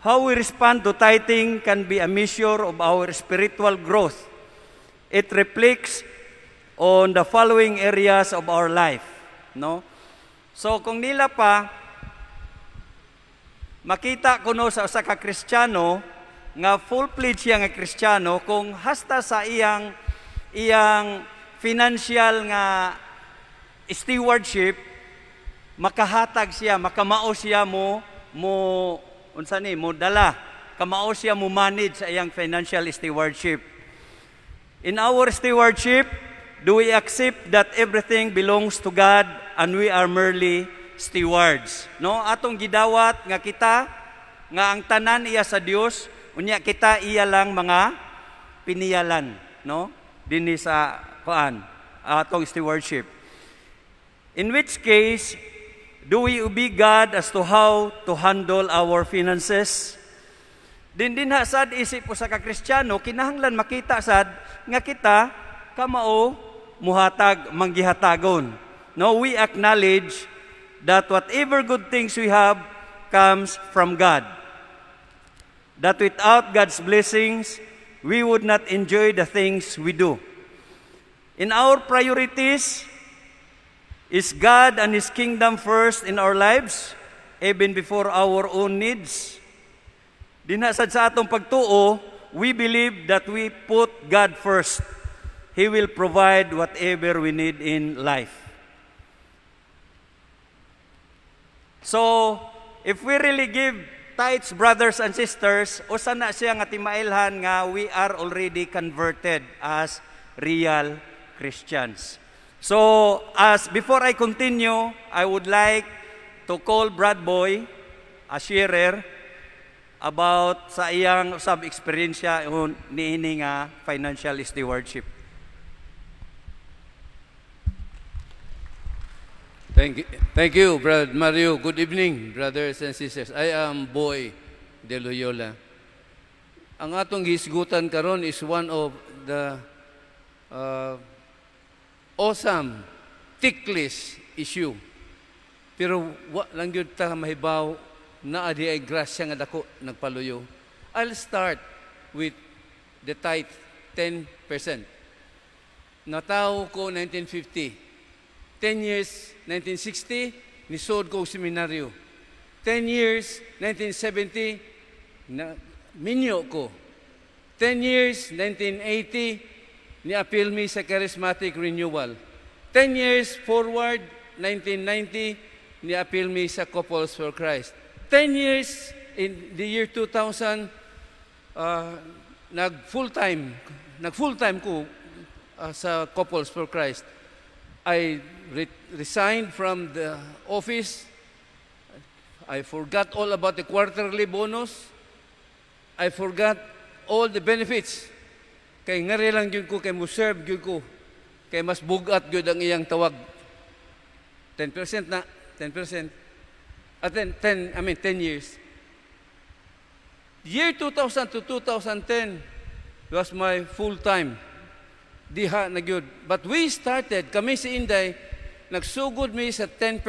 How we respond to tithing can be a measure of our spiritual growth. It reflects on the following areas of our life, no? So kung nila pa makita kuno sa usa ka Kristiyano nga full-fledged siya nga Kristiyano kung hasta sa iyang financial nga stewardship. Makahatag siya, makamao siya mo unsa ni, mo dala, kamao siya mo manage sa iyang financial stewardship. In our stewardship, do we accept that everything belongs to God and we are merely stewards? No, atong gidawat nga kita nga ang tanan iya sa Dios, unya kita iya lang mga piniyalan, no? Dinhi sa kuan, atong stewardship. In which case, do we obey God as to how to handle our finances? Din dinha sad, isip usa ka Kristiyano, kinahanglan makita sad nga kita kamao muhatag, manggihatagon. No, we acknowledge that whatever good things we have comes from God. That without God's blessings, we would not enjoy the things we do. In our priorities, is God and His kingdom first in our lives, even before our own needs? Dinha sad sa atong pagtuo, we believe that we put God first. He will provide whatever we need in life. So, if we really give tithes, brothers and sisters, usa na siya nga timailhan nga we are already converted as real Christians. So, as before I continue, I would like to call Brad Boy, a sharer, about sa iyang usab eksperyensya niini nga financial stewardship. Thank you, Brother Mario. Good evening, brothers and sisters. I am Boy de Loyola. Ang atong hisgutan karon is one of the awesome, ticklish issue. Pero wa lang gyud ta mahibaw naa diay grasya nga dako nagpaluyo. I'll start with the tithe, 10%. Natawo ko 1950. 10 years, 1960, nisod ko og seminaryo. 10 years, 1970, na, minyo ko. 10 years, 1980, ni-apil mi sa Charismatic Renewal. 10 years forward, 1990, ni-apil mi sa Couples for Christ. 10 years, in the year 2000, nag full time ko sa Couples for Christ. I resigned from the office. I forgot all about the quarterly bonus. I forgot all the benefits. Kay ngari lang gyud ko, kay mo serve gyud ko. Kay mas bugat gyud ang iyang tawag. 10% na, 10%. At then 10, I mean 10 years. Year 2000 to 2010 was my full time. Diha na gyud. But we started, kami si Inday, nagsugod mi sa 10%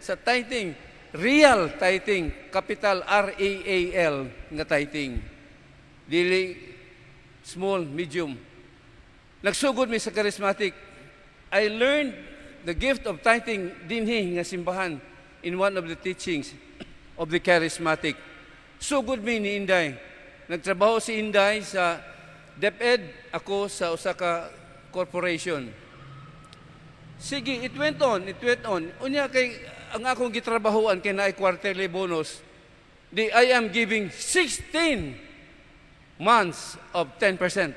sa tithing, real tithing, capital REAL nga tithing. Dili small, medium. Nagsugod mi sa Charismatic. I learned the gift of tithing dinhi nga simbahan in one of the teachings of the Charismatic. Sugod mi ni Inday. Nagtrabaho si Inday sa DepEd, ako sa usa ka corporation. Sige, it went on, it went on. Unya kay ang akong gitrabahoan kay naay quarterly bonus, di I am giving 16 months of 10%.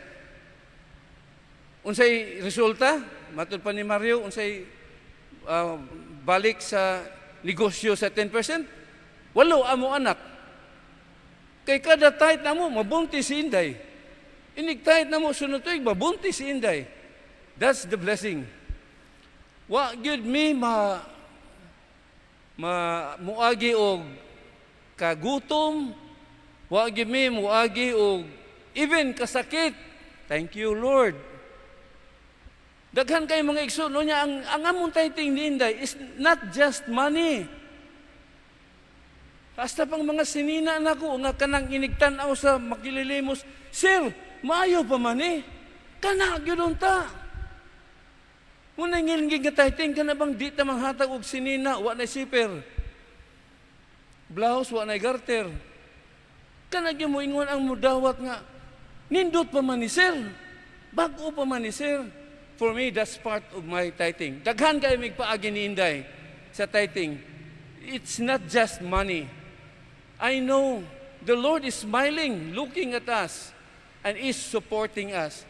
Unsay resulta? Matud pa ni Mario, unsay balik sa negosyo sa 10%? Walo amo anak. Kay kada tithe namo, mabuntis si Inday. Inig tithe namo sunod tuig, mabuntis si Inday. That's the blessing. Wa gyud mi ma muagi og kagutom, wa gyud mi muagi og even kasakit. Thank you, Lord. Daghan kay mga igsoon no niya, ang among tithing ni Inday is not just money. Hasta pang mga sinina nako nga kanang inigtan-aw sa makililimos, "Sir, maayo pa man eh." Kana gyud unta. Muna ngilngig nga tithing, kana bang di ta manghatag og sinina, wa na zipper. Blouse, wa na garter. Kana gyud mo ingon ang mudawat nga nindot pa man ni sir. Bag-o pa man ni sir. For me, that's part of my tithing. Daghan kay mig paagi ni Inday. sa tithing. It's not just money. I know the Lord is smiling, looking at us, and is supporting us.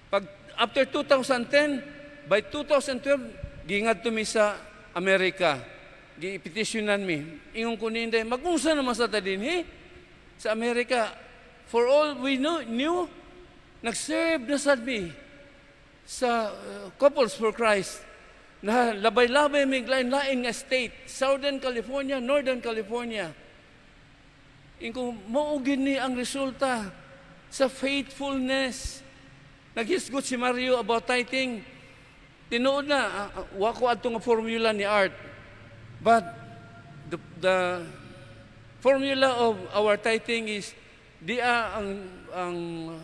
Pag after 2010, by 2012, gingadto mi sa Amerika. Gipetisyonan mi. Ingon ko ni Inday, mag-unsa naman sa ta dinhi sa Amerika. For all we knew, nag-serve na sad mi sa Couples for Christ na labay-labay may lain-lain nga state, Southern California, Northern California. Ingon ko, mao ni ang resulta sa faithfulness. Naghisgot si Mario about tithing. Tinuod na, wa ko adto nga formula ni Art. But the formula of our tithing is di ang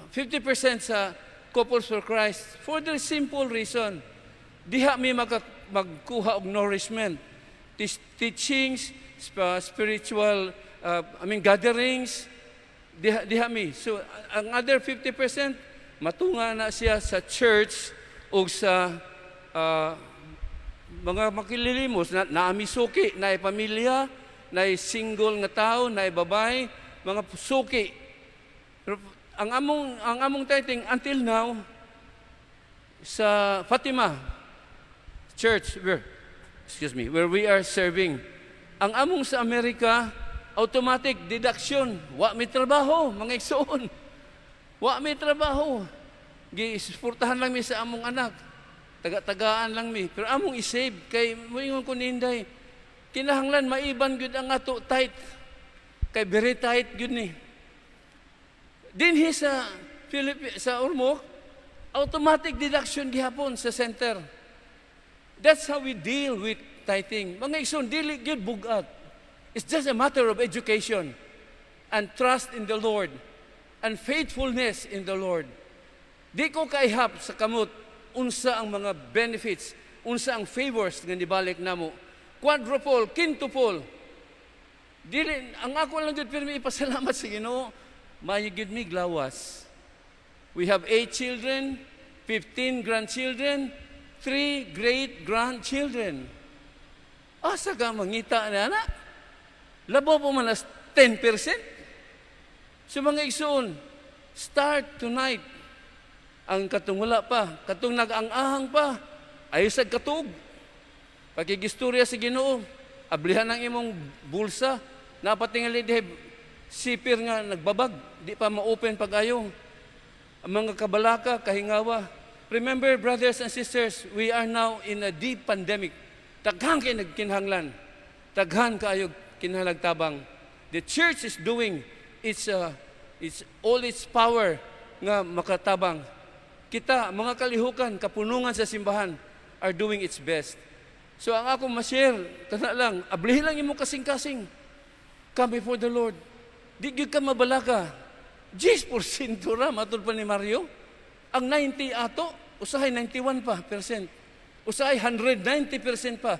50% sa Couples for Christ for the simple reason diha mi magkuha og nourishment, teachings, spiritual, I mean, gatherings diha mi. So ang other 50% matunga na siya sa church o sa mga makililimos na naami suki na pamilya na single nga tao na babae, mga suki. Pero ang among tithing until now sa Fatima Church where, excuse me, where we are serving, ang among sa Amerika, automatic deduction. Wa mi trabaho, mga igsoon, wa mi trabaho, gisuportahan lang mi sa among anak, taga-tagaan lang mi, pero among i-save kay moingon ko ni Inday, kinahanglan maiban gyud ang ato tight kay very tight gyud ni. Dinhi sa Philippi, sa Ormoc, automatic deduction gihapon sa center. That's how we deal with tithing. Mga igsoon, dili gyud bugat. It's just a matter of education and trust in the Lord and faithfulness in the Lord. Di ko kaihap sa kamot unsa ang mga benefits, unsa ang favors nga nibalik namo. Quadruple, quintuple. Dili ang ako lang gyud pirmi ipasalamat sa Ginoo, maayo gyud mi glawas. We have eight children, 15 grandchildren, three great grandchildren. Asa ka mangita na na? Labaw pa man as 10%. So mga igsoon, start tonight. Ang katong wala pa, katong nag-ang-ahang pa, ayaw sa katug. Pakigistorya sa Ginoo, ablihan ang imong bulsa, napatingali diha zipper nga nagbabag, di pa ma-open pag-ayo. Ang mga kabalaka, kahingawa. Remember, brothers and sisters, we are now in a deep pandemic. Daghan kay nagkinahanglan. Daghan kaayo kinahanglag tabang. The church is doing its all its power nga makatabang. Kita, mga kalihukan, kapunungan sa simbahan are doing its best. So ang ako ma-share, kana lang, ablihin lang imong kasing-kasing. Come before the Lord. Di gyud ka mabalaka. 10% ra, matud pa ni Mario. Ang 90 ato, usahay 91 pa percent. Usahay 190% pa.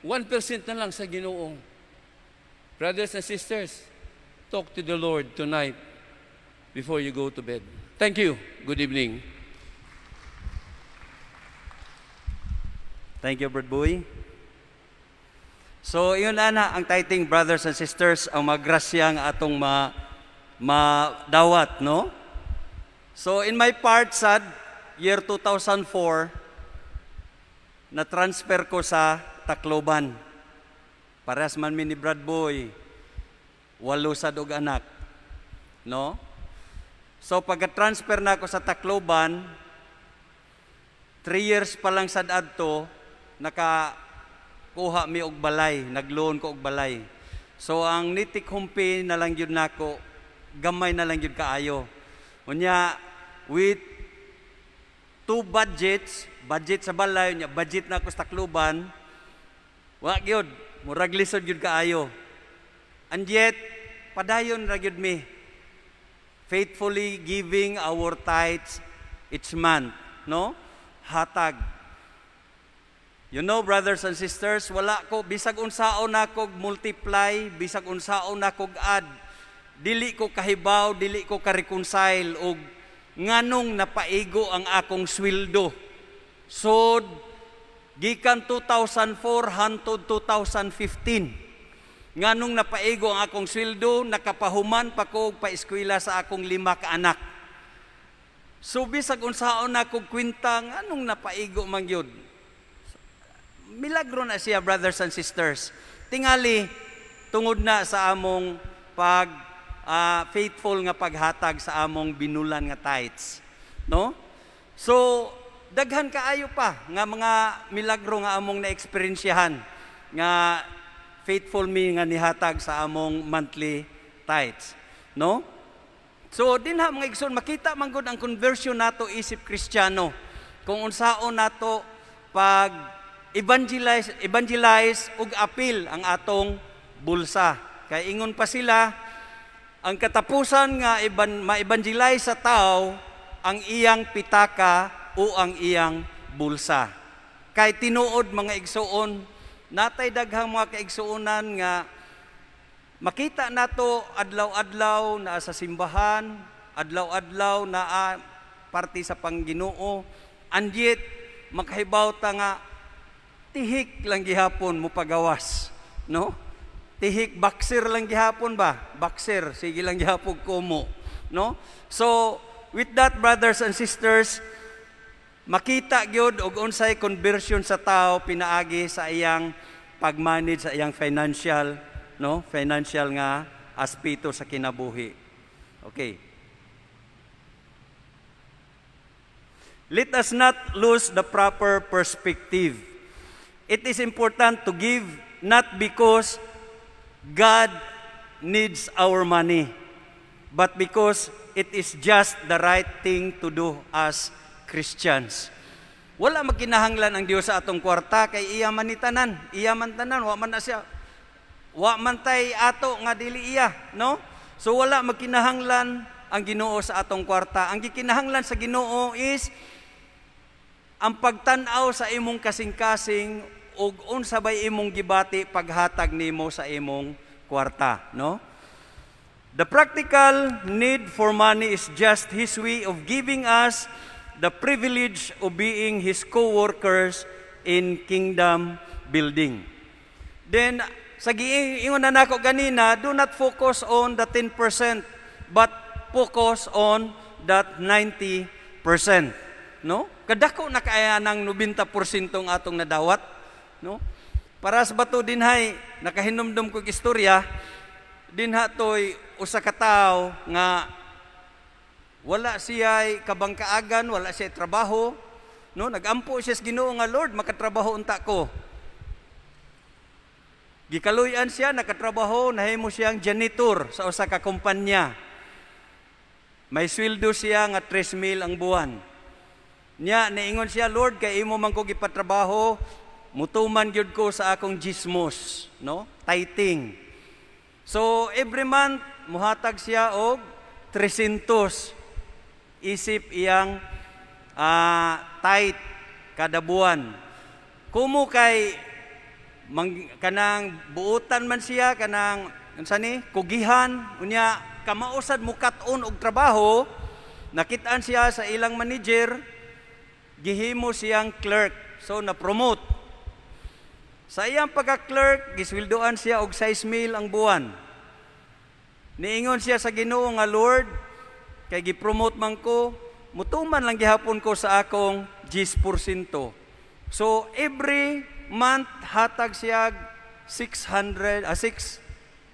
1% na lang sa Ginoo. Brothers and sisters, talk to the Lord tonight before you go to bed. Thank you. Good evening. Thank you, Brad Boy. So, yun ana ang tithing, brothers and sisters, ang magrasya nga atong madawat, no? So, in my part, sad, year 2004, na-transfer ko sa Tacloban. Parehas man mi ni Brad Boy, walo sad og anak. No? So, pagka-transfer na ako sa Tacloban, 3 years pa lang sad adto, nakakuha mi og balay, nagloan ko og balay. So ang nitik humpi na lang gyud nako, gamay na lang gyud kaayo. Unya with two budgets, budget sa balay, unya budget na ako sa Tacloban, wa gyud, murag lisod gyud kaayo. And yet, padayon ra gyud mi faithfully giving our tithes each month, no? Hatag. Brothers and sisters, wala ko, bisag unsaon nako multiply, bisag unsaon nako add, dili ko kahibaw, dili ko ka-reconcile og nganong napaigo ang akong sweldo. So, Gikan 2004 hantod 2015. Nganong napaigo ang akong sweldo, nakapahuman pa ko og paeskwela sa akong lima ka anak. So bisag unsaon na kog kwenta, nganong napaigo man gyud. Milagro na siya, brothers and sisters. Tingali tungod na sa among pag faithful nga paghatag sa among binulan nga tithes, no? So daghan kaayo pa nga mga milagro nga among naeksperyensyahan nga faithful mi nga nihatag sa among monthly tithes, no? So dinha, mga igsoon, makita man gud ang conversion nato isip Kristiyano kung unsaon nato pag evangelize ug apil ang atong bulsa. Kay ingon pa sila, ang katapusan nga ma-evangelize sa tao ang iyang pitaka o ang iyang bulsa. Kay tinuod, mga igsuon, natay daghang mga kaigsuonan nga makita nato adlaw-adlaw naa sa simbahan, adlaw-adlaw naa parte sa pangginoo, and yet makahibaw ta nga tihik lang gihapon mo pagawas, no? Tihik, boxer lang gihapon ba? Boxer, sige lang gihapon kumo, no? So, with that, brothers and sisters, makita gyud og unsay conversion sa tao pinaagi sa iyang pag-manage sa iyang financial, no? Financial nga aspeto sa kinabuhi. Okay. Let us not lose the proper perspective. It is important to give not because God needs our money, but because it is just the right thing to do as Christians. Wala magkinahanglan ang Dios sa atong kwarta kay iya man ni tanan, iya man tanan, wa man na siya. Wa man tay ato nga dili iya, no? So wala magkinahanglan ang Ginoo sa atong kwarta. Ang gikinahanglan sa Ginoo is ang pagtan-aw sa imong kasing-kasing ug unsa bay imong gibati paghatag nimo sa imong kwarta, no? The practical need for money is just His way of giving us the privilege of being His co-workers in kingdom building. Then, sa giingon na nako ganina, do not focus on the 10%, but focus on that 90%. No? Kadako na kaya ng 90% ang atong nadawat. No? Para sa bato dinhay, nakahinumdum kog istorya, dinha toy usa ka tawo nga wala siya kabangkaagan, wala siya trabaho, no? Nagampo siya sa Ginoo nga, "Lord, makatrabaho unta ko." Gikaluy-an siya, nakatrabaho, nahimo siyang janitor sa usa ka kumpanya. May sweldo siya nga 3 mil ang buwan. Nya niingon siya, "Lord, kay imo man ko gipatrabaho, mutuman gyud ko sa akong dismos," no? Tithing. So every month muhatag siya og 300 isip iyang tithe kada buwan. Kumo kay mang, kanang buutan man siya, kanang unsa ni kugihan, unya kamausad mo kat-on og trabaho, nakitaan siya sa ilang manager, gihimo siyang clerk. So na-promote. Sa iyang pagka-clerk, gisweldoan siya og 6 mil ang buwan. Niingon siya sa Ginoo nga, "Lord, kay gi-promote man ko, mutuman lang gihapon ko sa akong 10%." So every month hatag siya 600 6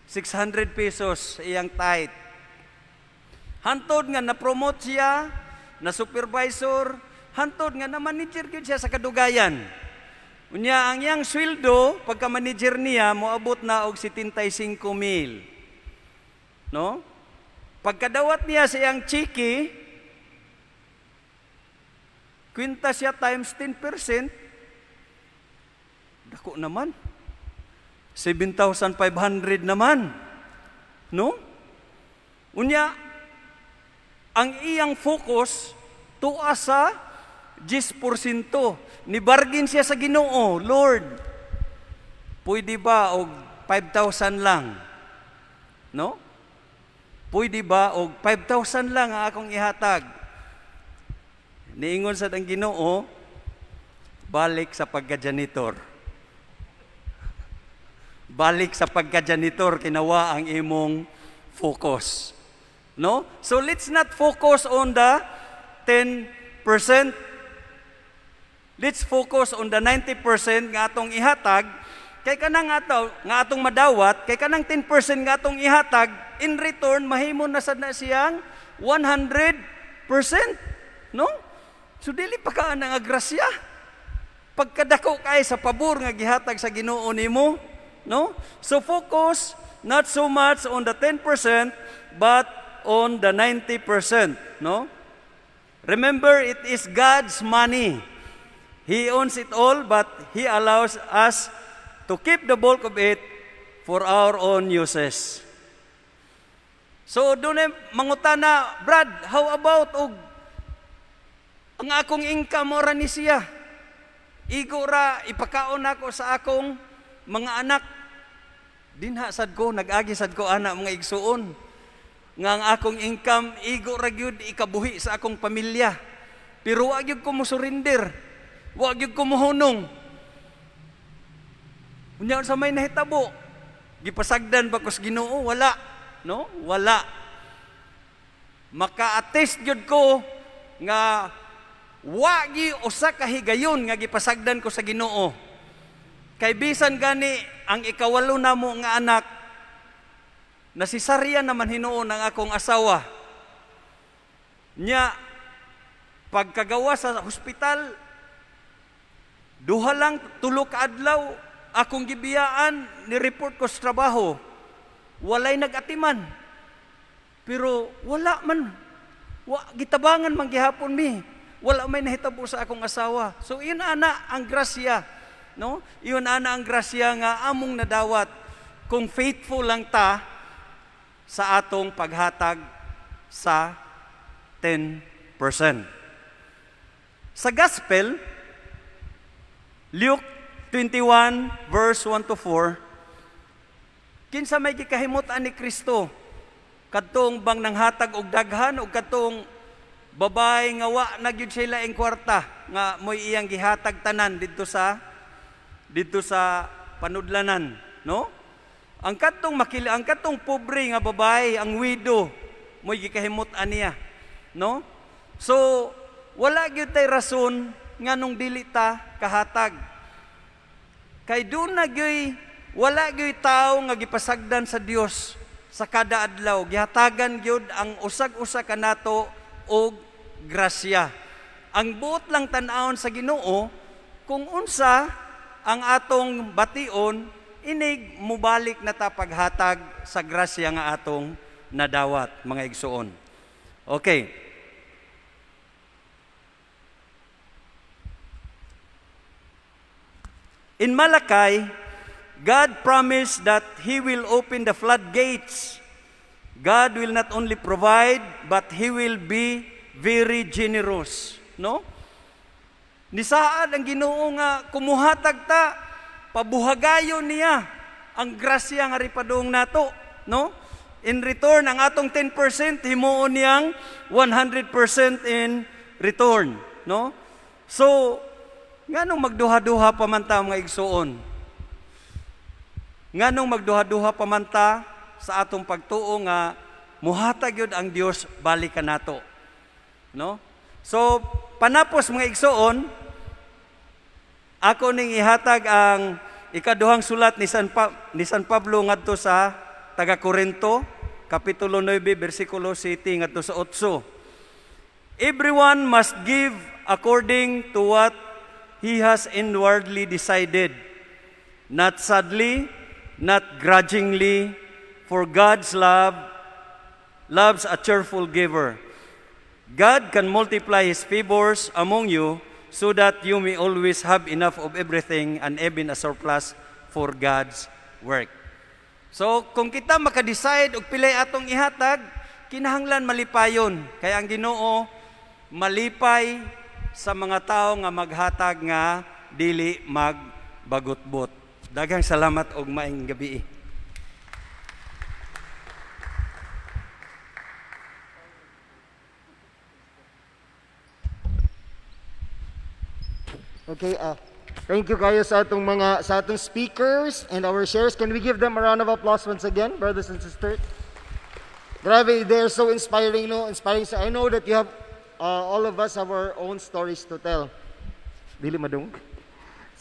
600 pesos sa iyang tithe. Hantod nga na-promote siya, na supervisor, hantod nga na manager gyud siya sa kadugayan. Unya ang iyang sweldo pagka manager niya moabot na og 75 mil. No? Pagkadawat niya sa iyang chiki, kwenta siya times 10%, dako naman. 7,500 naman. No? Unya, ang iyang focus tuwa sa 10%. Ni bargain siya sa Ginoo, "Lord, pwede ba og 5,000 lang?" No? "Pwede ba og 5,000 lang ang akong ihatag?" Niingon sa ang Ginoo, Balik sa pagka-janitor. Balik sa pagka-janitor, kinawa ang imong focus. No? So let's not focus on the 10%. Let's focus on the 90% nga atong ihatag kay kanang ato nga atong madawat, kay kanang 10% nga atong ihatag in return mahimo na sad na siyang 100%, no? So dili pa ka nga grasya. Pagkadako kay sa pabor nga gihatag sa Ginoo nimo, no? So focus not so much on the 10% but on the 90%, no? Remember, it is God's money. He owns it all, but He allows us to keep the bulk of it for our own uses. So doon mangutana, "Brad, how about og ang akong income ora ni siya? Igo ra ipakaon nako sa akong mga anak." Dinha sad ko, nag-agi sad ko ana, mga igsuon. Nga ang akong income igo ra gyud ikabuhi sa akong pamilya. Pero wa gyud ko mo surrender. Wa gyud ko mohunong. Unya sa may nahitabo? Gipasagdan ba ko sa Ginoo? Wala. No? Wala. Maka-attest gyud ko nga wagi usa ka higayon nga gipasagdan ko sa Ginoo. Kay bisan gani ang ikawalo namo nga anak, nasisarya naman hinuon ang akong asawa. Nya pagkagawa sa hospital, duha lang tulo ka adlaw akong gibiyaan, ni report ko sa trabaho. Walay nag-atiman. Pero wala man wa, gitabangan man gihapon mi. Wala may nahitabo sa akong asawa. So yun ana ang grasya, no? Yun ana ang grasya nga among nadawat kung faithful lang ta sa atong paghatag sa 10%. Sa Gospel, Luke 21 verse 1 to 4, kinsa may gikahimut-an ni Kristo? Kadtong bang nanghatag og daghan o kadtong babae nga wa na gyud siya laing kwarta nga mo'y iyang gihatag tanan didto sa panudlanan, no? Ang kadtong pobre nga babae, ang widow, mo'y gikahimut-an niya, no? So wala gyud tay rason nganong dili ta kahatag. Kay doon na gyuy wala gyuy tawo nga gipasagdan sa Dios. Sa kada adlaw gihatagan gyud ang usag-usa kanato og grasya. Ang buot lang tan-awon sa Ginoo kung unsa ang atong bation inig mubalik na ta paghatag sa grasya nga atong nadawat, mga igsuon. Okay. In Malachi, God promised that He will open the floodgates. God will not only provide, but He will be very generous. No? Nisaad ang Ginoo nga kumuhatag ta, pabuhagayon niya ang grasya nga ripadung nato, no? In return, ang atong 10% himuon niyang 100% in return, no? So, nganong magduha-duha pa man ta, mga igsuon? Nganong magduha-duha pa man ta sa atong pagtuo nga muhatag yun ang Dios balik kanato? No? So, panapos, mga igsuon, ako ning ihatag ang ikaduhang sulat ni San Pablo ngadto sa taga Korinto, kapitulo 9, bersikulo 7 ngadto sa 8. "Everyone must give according to what he has inwardly decided, not sadly, not grudgingly, for God's love loves a cheerful giver. God can multiply His favors among you so that you may always have enough of everything and even a surplus for God's work." So, kung kita makadecide og pilay atong ihatag, kinahanglan malipayon. Kaya ang Ginoo malipay sa mga tao nga maghatag nga dili magbagutbot. Daghang salamat og maayong gabi. Okay, thank you kayo sa atong speakers and our shares. Can we give them a round of applause once again, brothers and sisters? Grabe, they're so inspiring, no? Inspiring. So I know that you have, all of us have our own stories to tell. Dili madung.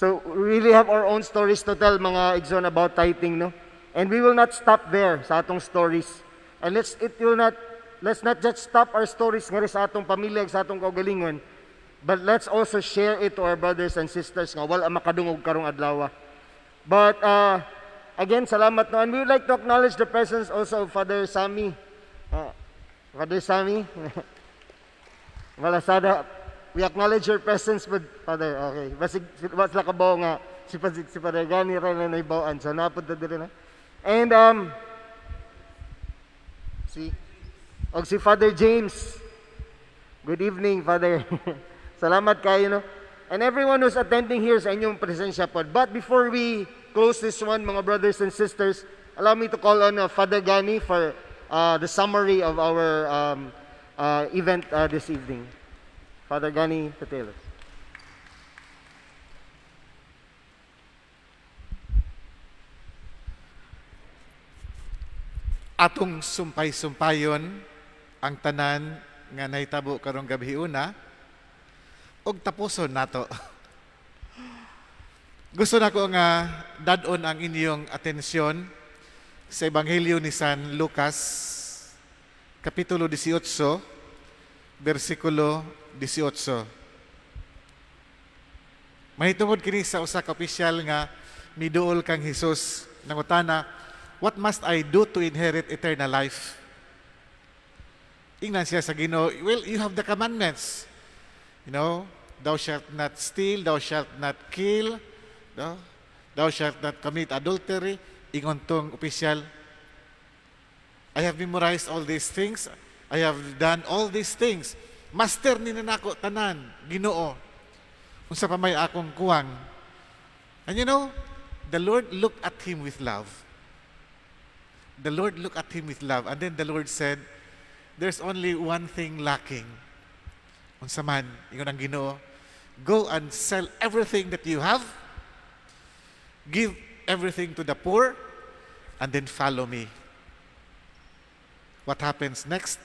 So we really have our own stories to tell, mga igsoon, about tithing, no? And we will not stop there sa atong stories. And let's not just stop our stories ngari sa atong pamilya, sa atong kaugalingon, but let's also share it to our brothers and sisters nga wala makadungog karong adlaw. But again, salamat, no. And we would like to acknowledge the presence also of Father Sammy. Father Sammy, Malasada, we acknowledge your presence with Father. Okay. Basig wa sila kabaw nga si Father Gani ra na nahibaw-an. So naa pod ta diri na. And si Father James. Good evening, Father. Salamat kayo, no. And everyone who's attending here sa inyong presensya po. But before we close this one, mga brothers and sisters, allow me to call on Father Gani for the summary of our event this evening. Father Gani Pateles. Atong sumpay-sumpayon ang tanan nga nahitabo karong gabi una ug tapuson nato. Gusto nako nga dad-on ang inyong atensyon sa Ebanghelyo ni San Lucas, kapitulo 18, bersikulo 18. Mahitungod kini sa usa ka opisyal nga miduol kang Hesus, nangutana, "What must I do to inherit eternal life?" Ingnan siya sa Ginoo, "Well, you have the commandments. Thou shalt not steal, thou shalt not kill, no? Thou shalt not commit adultery." Ingon tong opisyal, "I have memorized all these things. I have done all these things. Master ni nako tanan, Ginoo. Unsa pa may akong kuwang?" And the Lord looked at him with love. The Lord looked at him with love. And then the Lord said, "There's only one thing lacking." "Unsa man?" ingon ang Ginoo. "Go and sell everything that you have. Give everything to the poor, and then follow me." What happens next?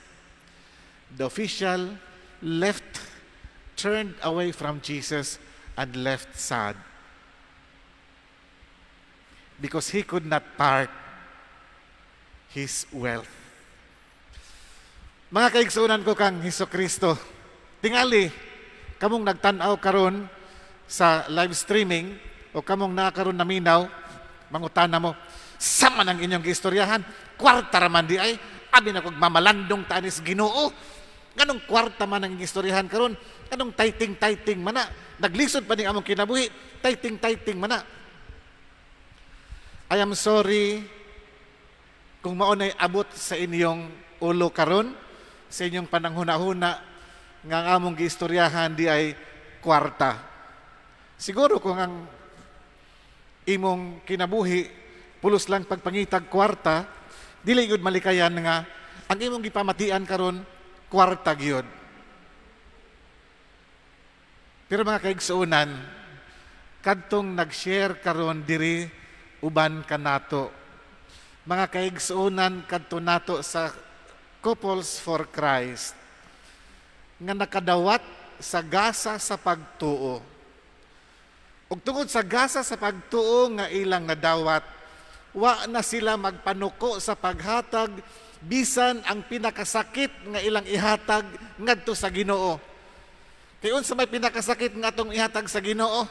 The official left, turned away from Jesus and left sad, because he could not part his wealth. Mga kaigsunan ko kang Hesus Kristo, tingali, kamong nagtan-aw karon sa live streaming o kamong naa karon naminaw, mangutana mo, "Sama ng inyong giistoryahan, kwarta raman di ay, abi na kog mamalandong tanis Ginoo. Nganong kwarta man ang istoryahan karon? Anong tithing-tithing man na? Naglisod pa ning among kinabuhi, tithing-tithing man na." I am sorry kung mao na'y abot sa inyong ulo karon, sa inyong pananghuna-huna nga ang among giistoryahan di ay kwarta. Siguro kung ang imong kinabuhi pulos lang pagpangitag kwarta, dili gyud malikayan nga ang imong gipamatian karon kwarta gyud. Pero mga kaigsuonan, kadtong nag-share karon diri uban kanato. Mga kaigsuonan kadto nato sa Couples for Christ nga nakadawat sa gasa sa pagtuo. Ug tungod sa gasa sa pagtuo nga ilang nadawat, wa na sila magpanuko sa paghatag bisan ang pinakasakit nga ilang ihatag ngadto sa Ginoo. Kay unsa may pinakasakit nga atong ihatag sa Ginoo?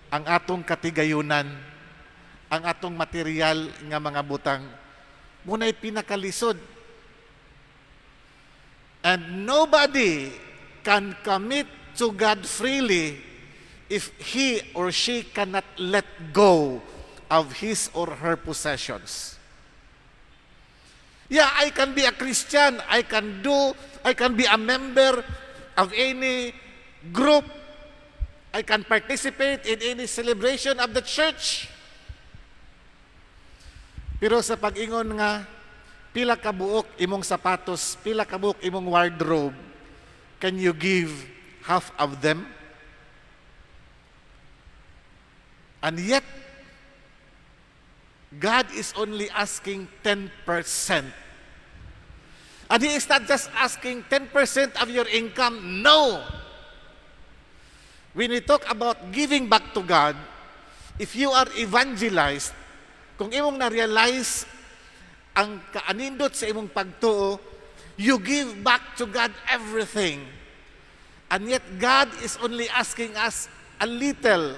Ang atong katigayunan, ang atong material nga mga butang. Mao na'y pinakalisod. And nobody can commit to God freely if he or she cannot let go of his or her possessions. Yeah, I can be a Christian. I can be a member of any group. I can participate in any celebration of the church. Pero sa pag-ingon nga, pila ka buok imong sapatos, pila ka buok imong wardrobe, can you give half of them? And yet, God is only asking 10%. And He is not just asking 10% of your income. No! When we talk about giving back to God, if you are evangelized, kung imong na-realize ang kaanindot sa imong pagtuo, you give back to God everything. And yet God is only asking us a little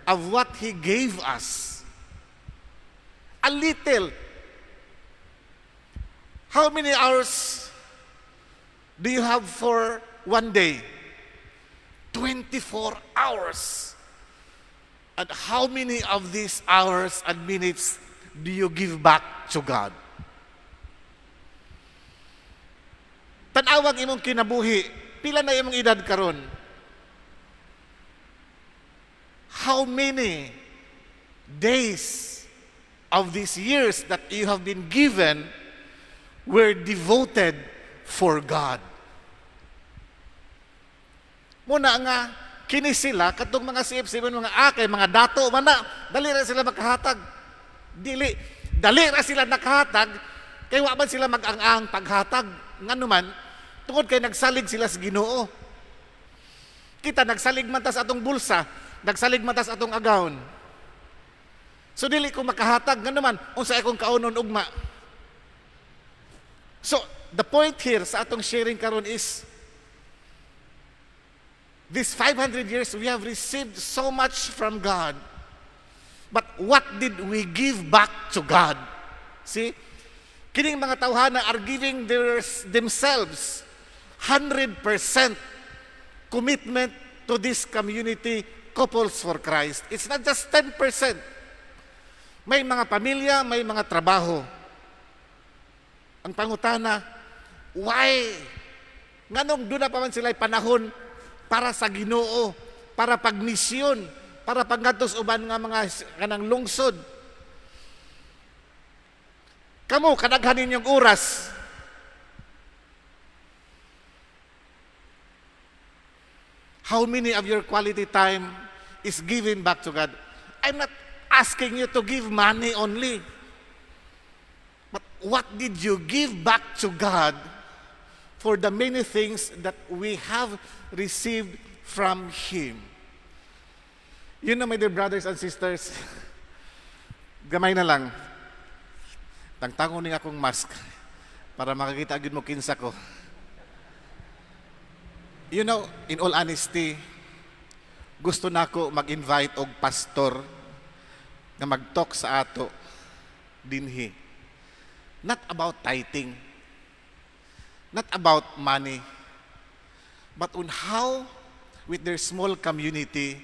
of what He gave us. A little. How many hours do you have for one day? 24 hours. And how many of these hours and minutes do you give back to God? Tan-awang imong kinabuhi, pila na imong edad karon? How many days of these years that you have been given were devoted for God? Muna nga kini sila katong mga CFC, mga akay, mga dato man na, dali ra sila makahatag. Dili dali ra sila nakahatag kay wa man sila mag-ang-ang paghatag. Ngano man? Tungod kay nagsalig sila sa Ginoo. Kita nagsalig man ta sa atong bulsa, nagsalig man ta sa atong agawon. So dili ko makahatag, ngano man, unsa akong kaunon ugma? So the point here sa atong sharing karon is these 500 years we have received so much from God. But what did we give back to God? See? Kining mga tawhana are giving themselves 100% commitment to this community, Couples for Christ. It's not just 10%. May mga pamilya, may mga trabaho. Ang pangutana, why? Nganong duna pa man sila panahon para sa Ginoo, para pagmisyon, para paggadto sa uban nga mga kanang lungsod? Kamo, kadaghan ninyong oras. How many of your quality time is given back to God? I'm not asking you to give money only. But what did you give back to God for the many things that we have received from Him? My dear brothers and sisters, gamay na lang. Tangtangon ni akong mask para makakita agad mo kinsa ko. In all honesty, gusto nako mag-invite og pastor nga mag-talk sa ato dinhi. Not about tithing, not about money, but on how, with their small community,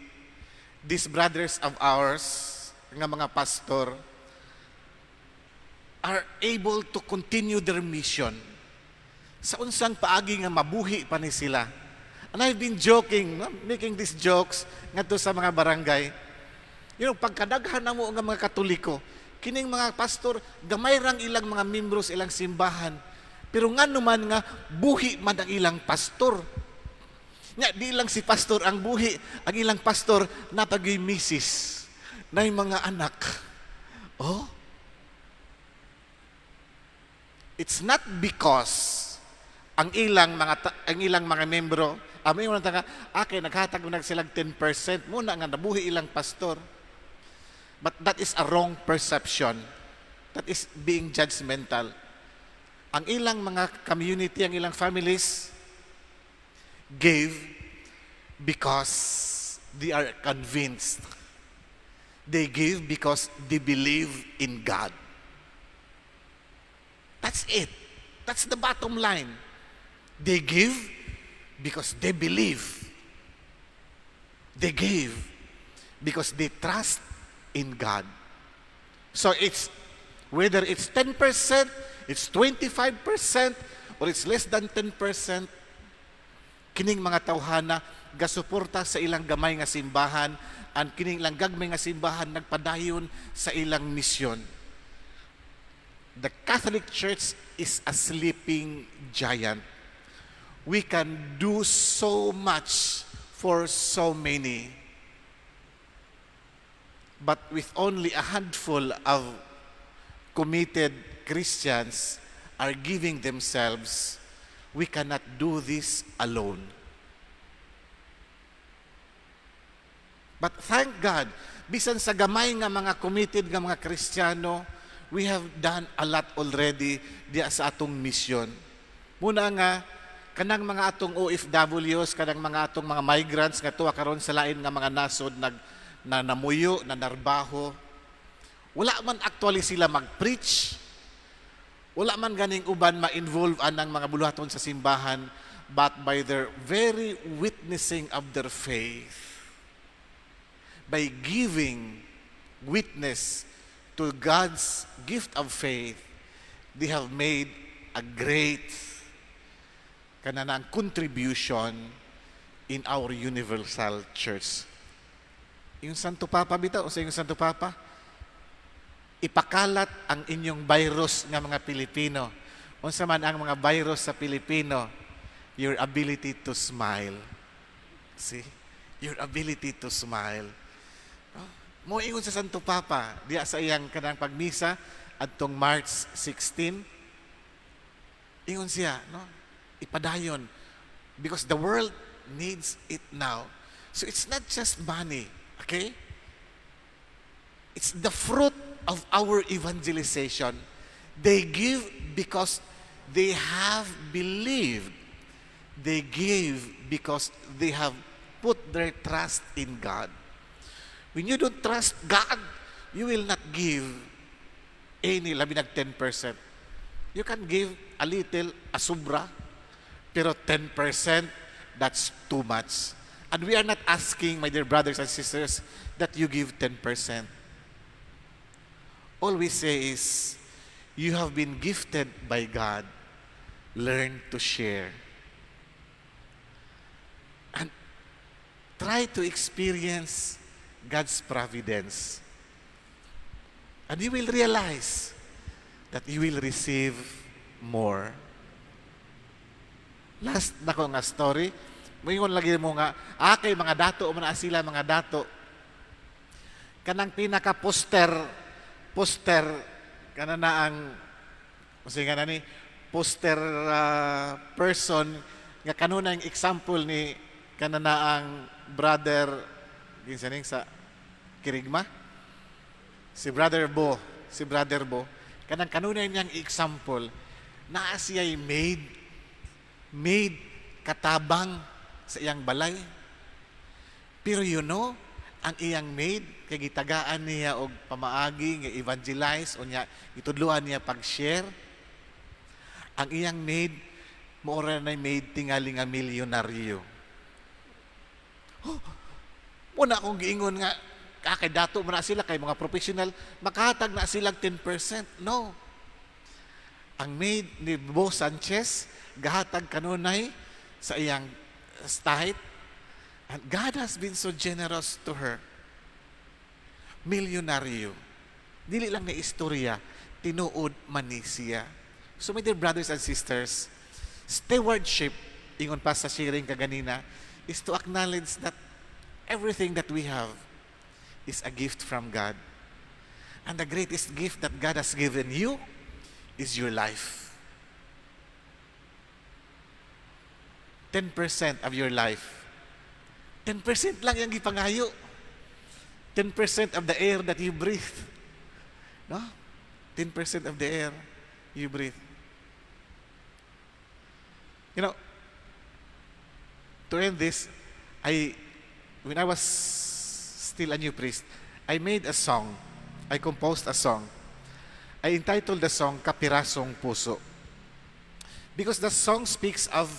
these brothers of ours, nga mga pastor, are able to continue their mission. Sa unsang paagi nga mabuhi pa ni sila. And I've been joking, no? Making these jokes ngadto sa mga barangay. Pagkadaghan na mo nga mga Katoliko, kining mga pastor, gamay rang ilang mga membro sa ilang simbahan. Pero ngano man nga, buhi man ang ilang pastor. Nya, di lang si pastor ang buhi, ang ilang pastor napagay misis, na mga anak. Oh? It's not because ang ilang mga membro, amo yung taga, okay, naghatag mo nag silag 10%, muna nga nabuhi ilang pastor. But that is a wrong perception. That is being judgmental. Ang ilang mga community, ang ilang families gave because they are convinced. They give because they believe in God. That's it. That's the bottom line. They give because they believe. They give because they trust in God. So it's whether it's 10%, it's 25%, or it's less than 10%, kining mga tawhana gasuporta sa ilang gamay nga simbahan, and kining ilang gagmay nga simbahan nagpadayon sa ilang misyon. The Catholic Church is a sleeping giant. We can do so much for so many. But with only a handful of committed Christians are giving themselves, we cannot do this alone. But thank God, bisan sa gamay nga mga committed nga mga Kristiyano, we have done a lot already diya sa atong mission. Muna nga, kanang mga atong OFWs, kanang mga atong mga migrants nga tuwa karon sa lain nga mga nasod nag na namuyo, na narbaho, wala man actually sila mag-preach. Wala man ganing uban ma-involve anang mga buluhaton sa simbahan, but by their very witnessing of their faith, by giving witness to God's gift of faith, they have made a great kananang contribution in our universal church. Yung Santo Papa bitaw, sa yung Santo Papa, ipakalat ang inyong virus nga mga Pilipino. Unsa man ang mga virus sa Pilipino? Your ability to smile. See? Your ability to smile. Oh, mo ingon sa Santo Papa diya sa iyang kanang pagmisa adtong March 16. Ingon siya, no? Ipadayon because the world needs it now. So it's not just money, okay? It's the fruit of our evangelization. They give because they have believed. They give because they have put their trust in God. When you don't trust God, you will not give any, labi nag 10%. You can give a little, a sobra, pero 10%, that's too much. And we are not asking, my dear brothers and sisters, that you give 10%. All we say is, you have been gifted by God. Learn to share. And try to experience God's providence. And you will realize that you will receive more. Last na ko nga story, moingon lagi mo nga, ah, kay mga dato man na sila mga dato. Kanang pinaka poster, poster, kana na ang, kasi nga na ni, poster person, nga kanunay example ni kana na ang brother, kinsa ning sa Kirigma? Si Brother Bo, kanang kanunay niyang example, naa siya'y maid katabang sa iyang balay. Pero ang iyang maid, kay gitagaan niya og pamaagi nga evangelize o niya gitudloan niya pag-share. Ang iyang maid mao ra na maid tingali nga milyonaryo. Oh, muna akong giingon nga kay dato man na sila kay mga professional, makahatag na silang 10%. No. Ang maid ni Bo Sanchez gahatag kanunay sa iyang tithe, and God has been so generous to her. Milyonaryo. Dili lang na istorya, tinuod man ni siya. So my dear brothers and sisters, stewardship, ingon pa sa sharing kaganina, is to acknowledge that everything that we have is a gift from God. And the greatest gift that God has given you is your life. 10% of your life. 10% lang yung gipangayo. 10% of the air that you breathe. No? 10% of the air you breathe. To end this, I when I was still a new priest, I made a song. I composed a song. I entitled the song "Kapirasong Puso." Because the song speaks of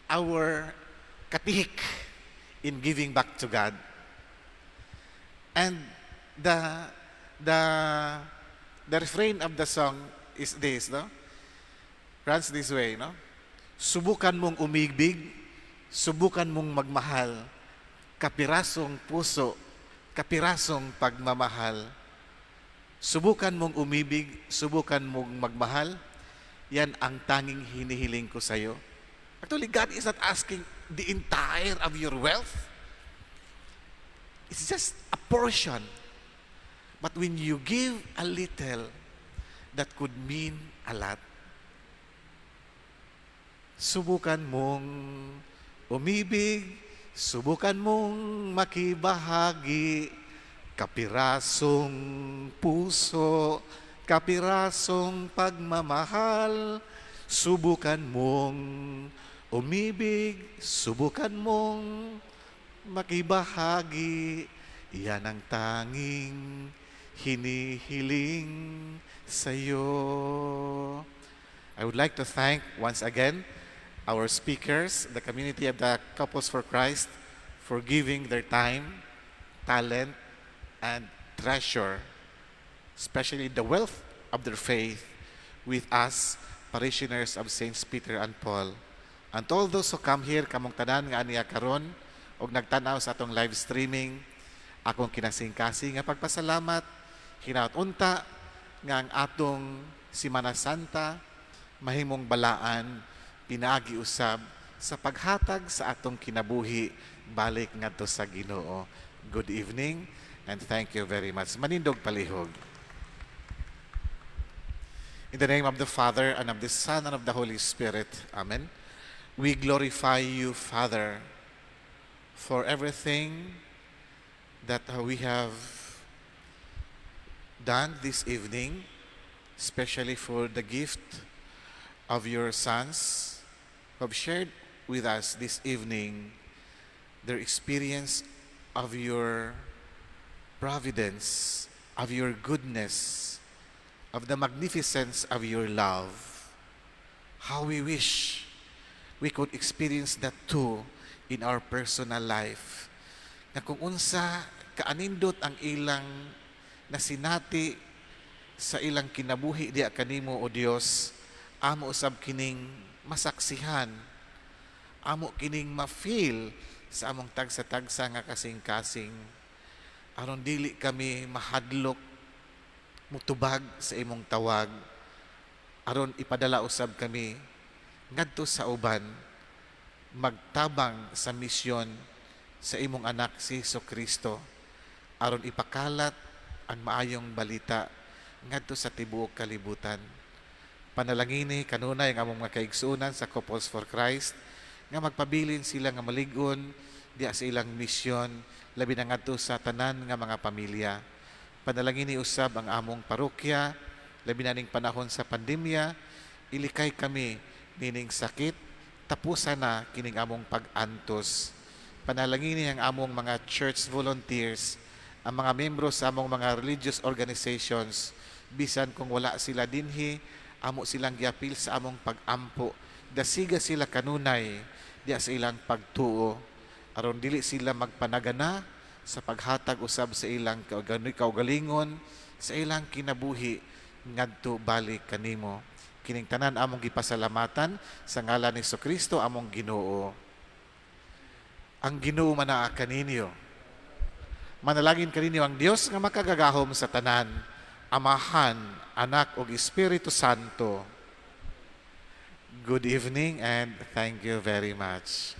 our katihik in giving back to God. And the refrain of the song is this, no? Runs this way, no? Subukan mong umibig, subukan mong magmahal, kapirasong puso, kapirasong pagmamahal. Subukan mong umibig, subukan mong magmahal, Yan ang tanging hinihiling ko sa'yo. Actually, God is not asking the entire of your wealth. It's just a portion. But when you give a little, that could mean a lot. Subukan mong umibig, subukan mong makibahagi, kapirasong puso, kapirasong pagmamahal, subukan mong umibig, subukan mong makibahagi, yan ang tanging hinihiling sa'yo. I would like to thank once again our speakers, the community of the Couples for Christ, for giving their time, talent, and treasure, especially the wealth of their faith with us, parishioners of Saints Peter and Paul. And to all those who come here, kamong tanan nga aniya karon og nagtanaw sa atong live streaming, akong kinasingkasing nga pagpasalamat, hinaut unta nga ang atong Simana Santa mahimong balaan pinaagi usab sa paghatag sa atong kinabuhi balik ngadto sa Ginoo. Good evening and thank you very much. Manindog palihog. In the name of the Father, and of the Son, and of the Holy Spirit. Amen. We glorify you, Father, for everything that we have done this evening, especially for the gift of your sons who have shared with us this evening their experience of your providence, of your goodness, of the magnificence of your love. How we wish we could experience that too in our personal life. Na kung unsa kaanindot ang ilang nasinati sa ilang kinabuhi diha kanimo, O Dios, amo usab kining masaksihan, amo kining ma-feel sa among tagsa-tagsa nga kasing-kasing, aron dili kami mahadlok mutubag sa imong tawag, aron ipadala usab kami ngadto sa uban, magtabang sa misyon sa imong anak si Hesus Kristo, aron ipakalat ang maayong balita ngadto sa tibuok kalibutan. Panalangini kanunay ang among mga kaigsuonan sa Couples for Christ nga magpabilin sila nga malig-on diha sa ilang misyon, labi na ngadto sa tanan nga mga pamilya. Panalangini usab ang among parokya, labi na ning panahon sa pandemya. Ilikay kami nining sakit, tapusan na kining among pag-antos. Panalangini ang among mga church volunteers, ang mga membro sa among mga religious organizations, bisan kung wala sila dinhi, amo silang giapil sa among pag-ampo. Dasiga sila kanunay diha sa ilang pagtuo, aron dili sila magpanagana sa paghatag usab sa ilang kaugalingon, sa ilang kinabuhi ngadto balik kanimo. Kining tanan among gipasalamatan sa ngalan ni Kristo among Ginoo. Ang Ginoo manaa kaninyo. Manalangin kaninyo ang Dios nga makagagahom sa tanan, Amahan, Anak ug Espiritu Santo. Good evening and thank you very much.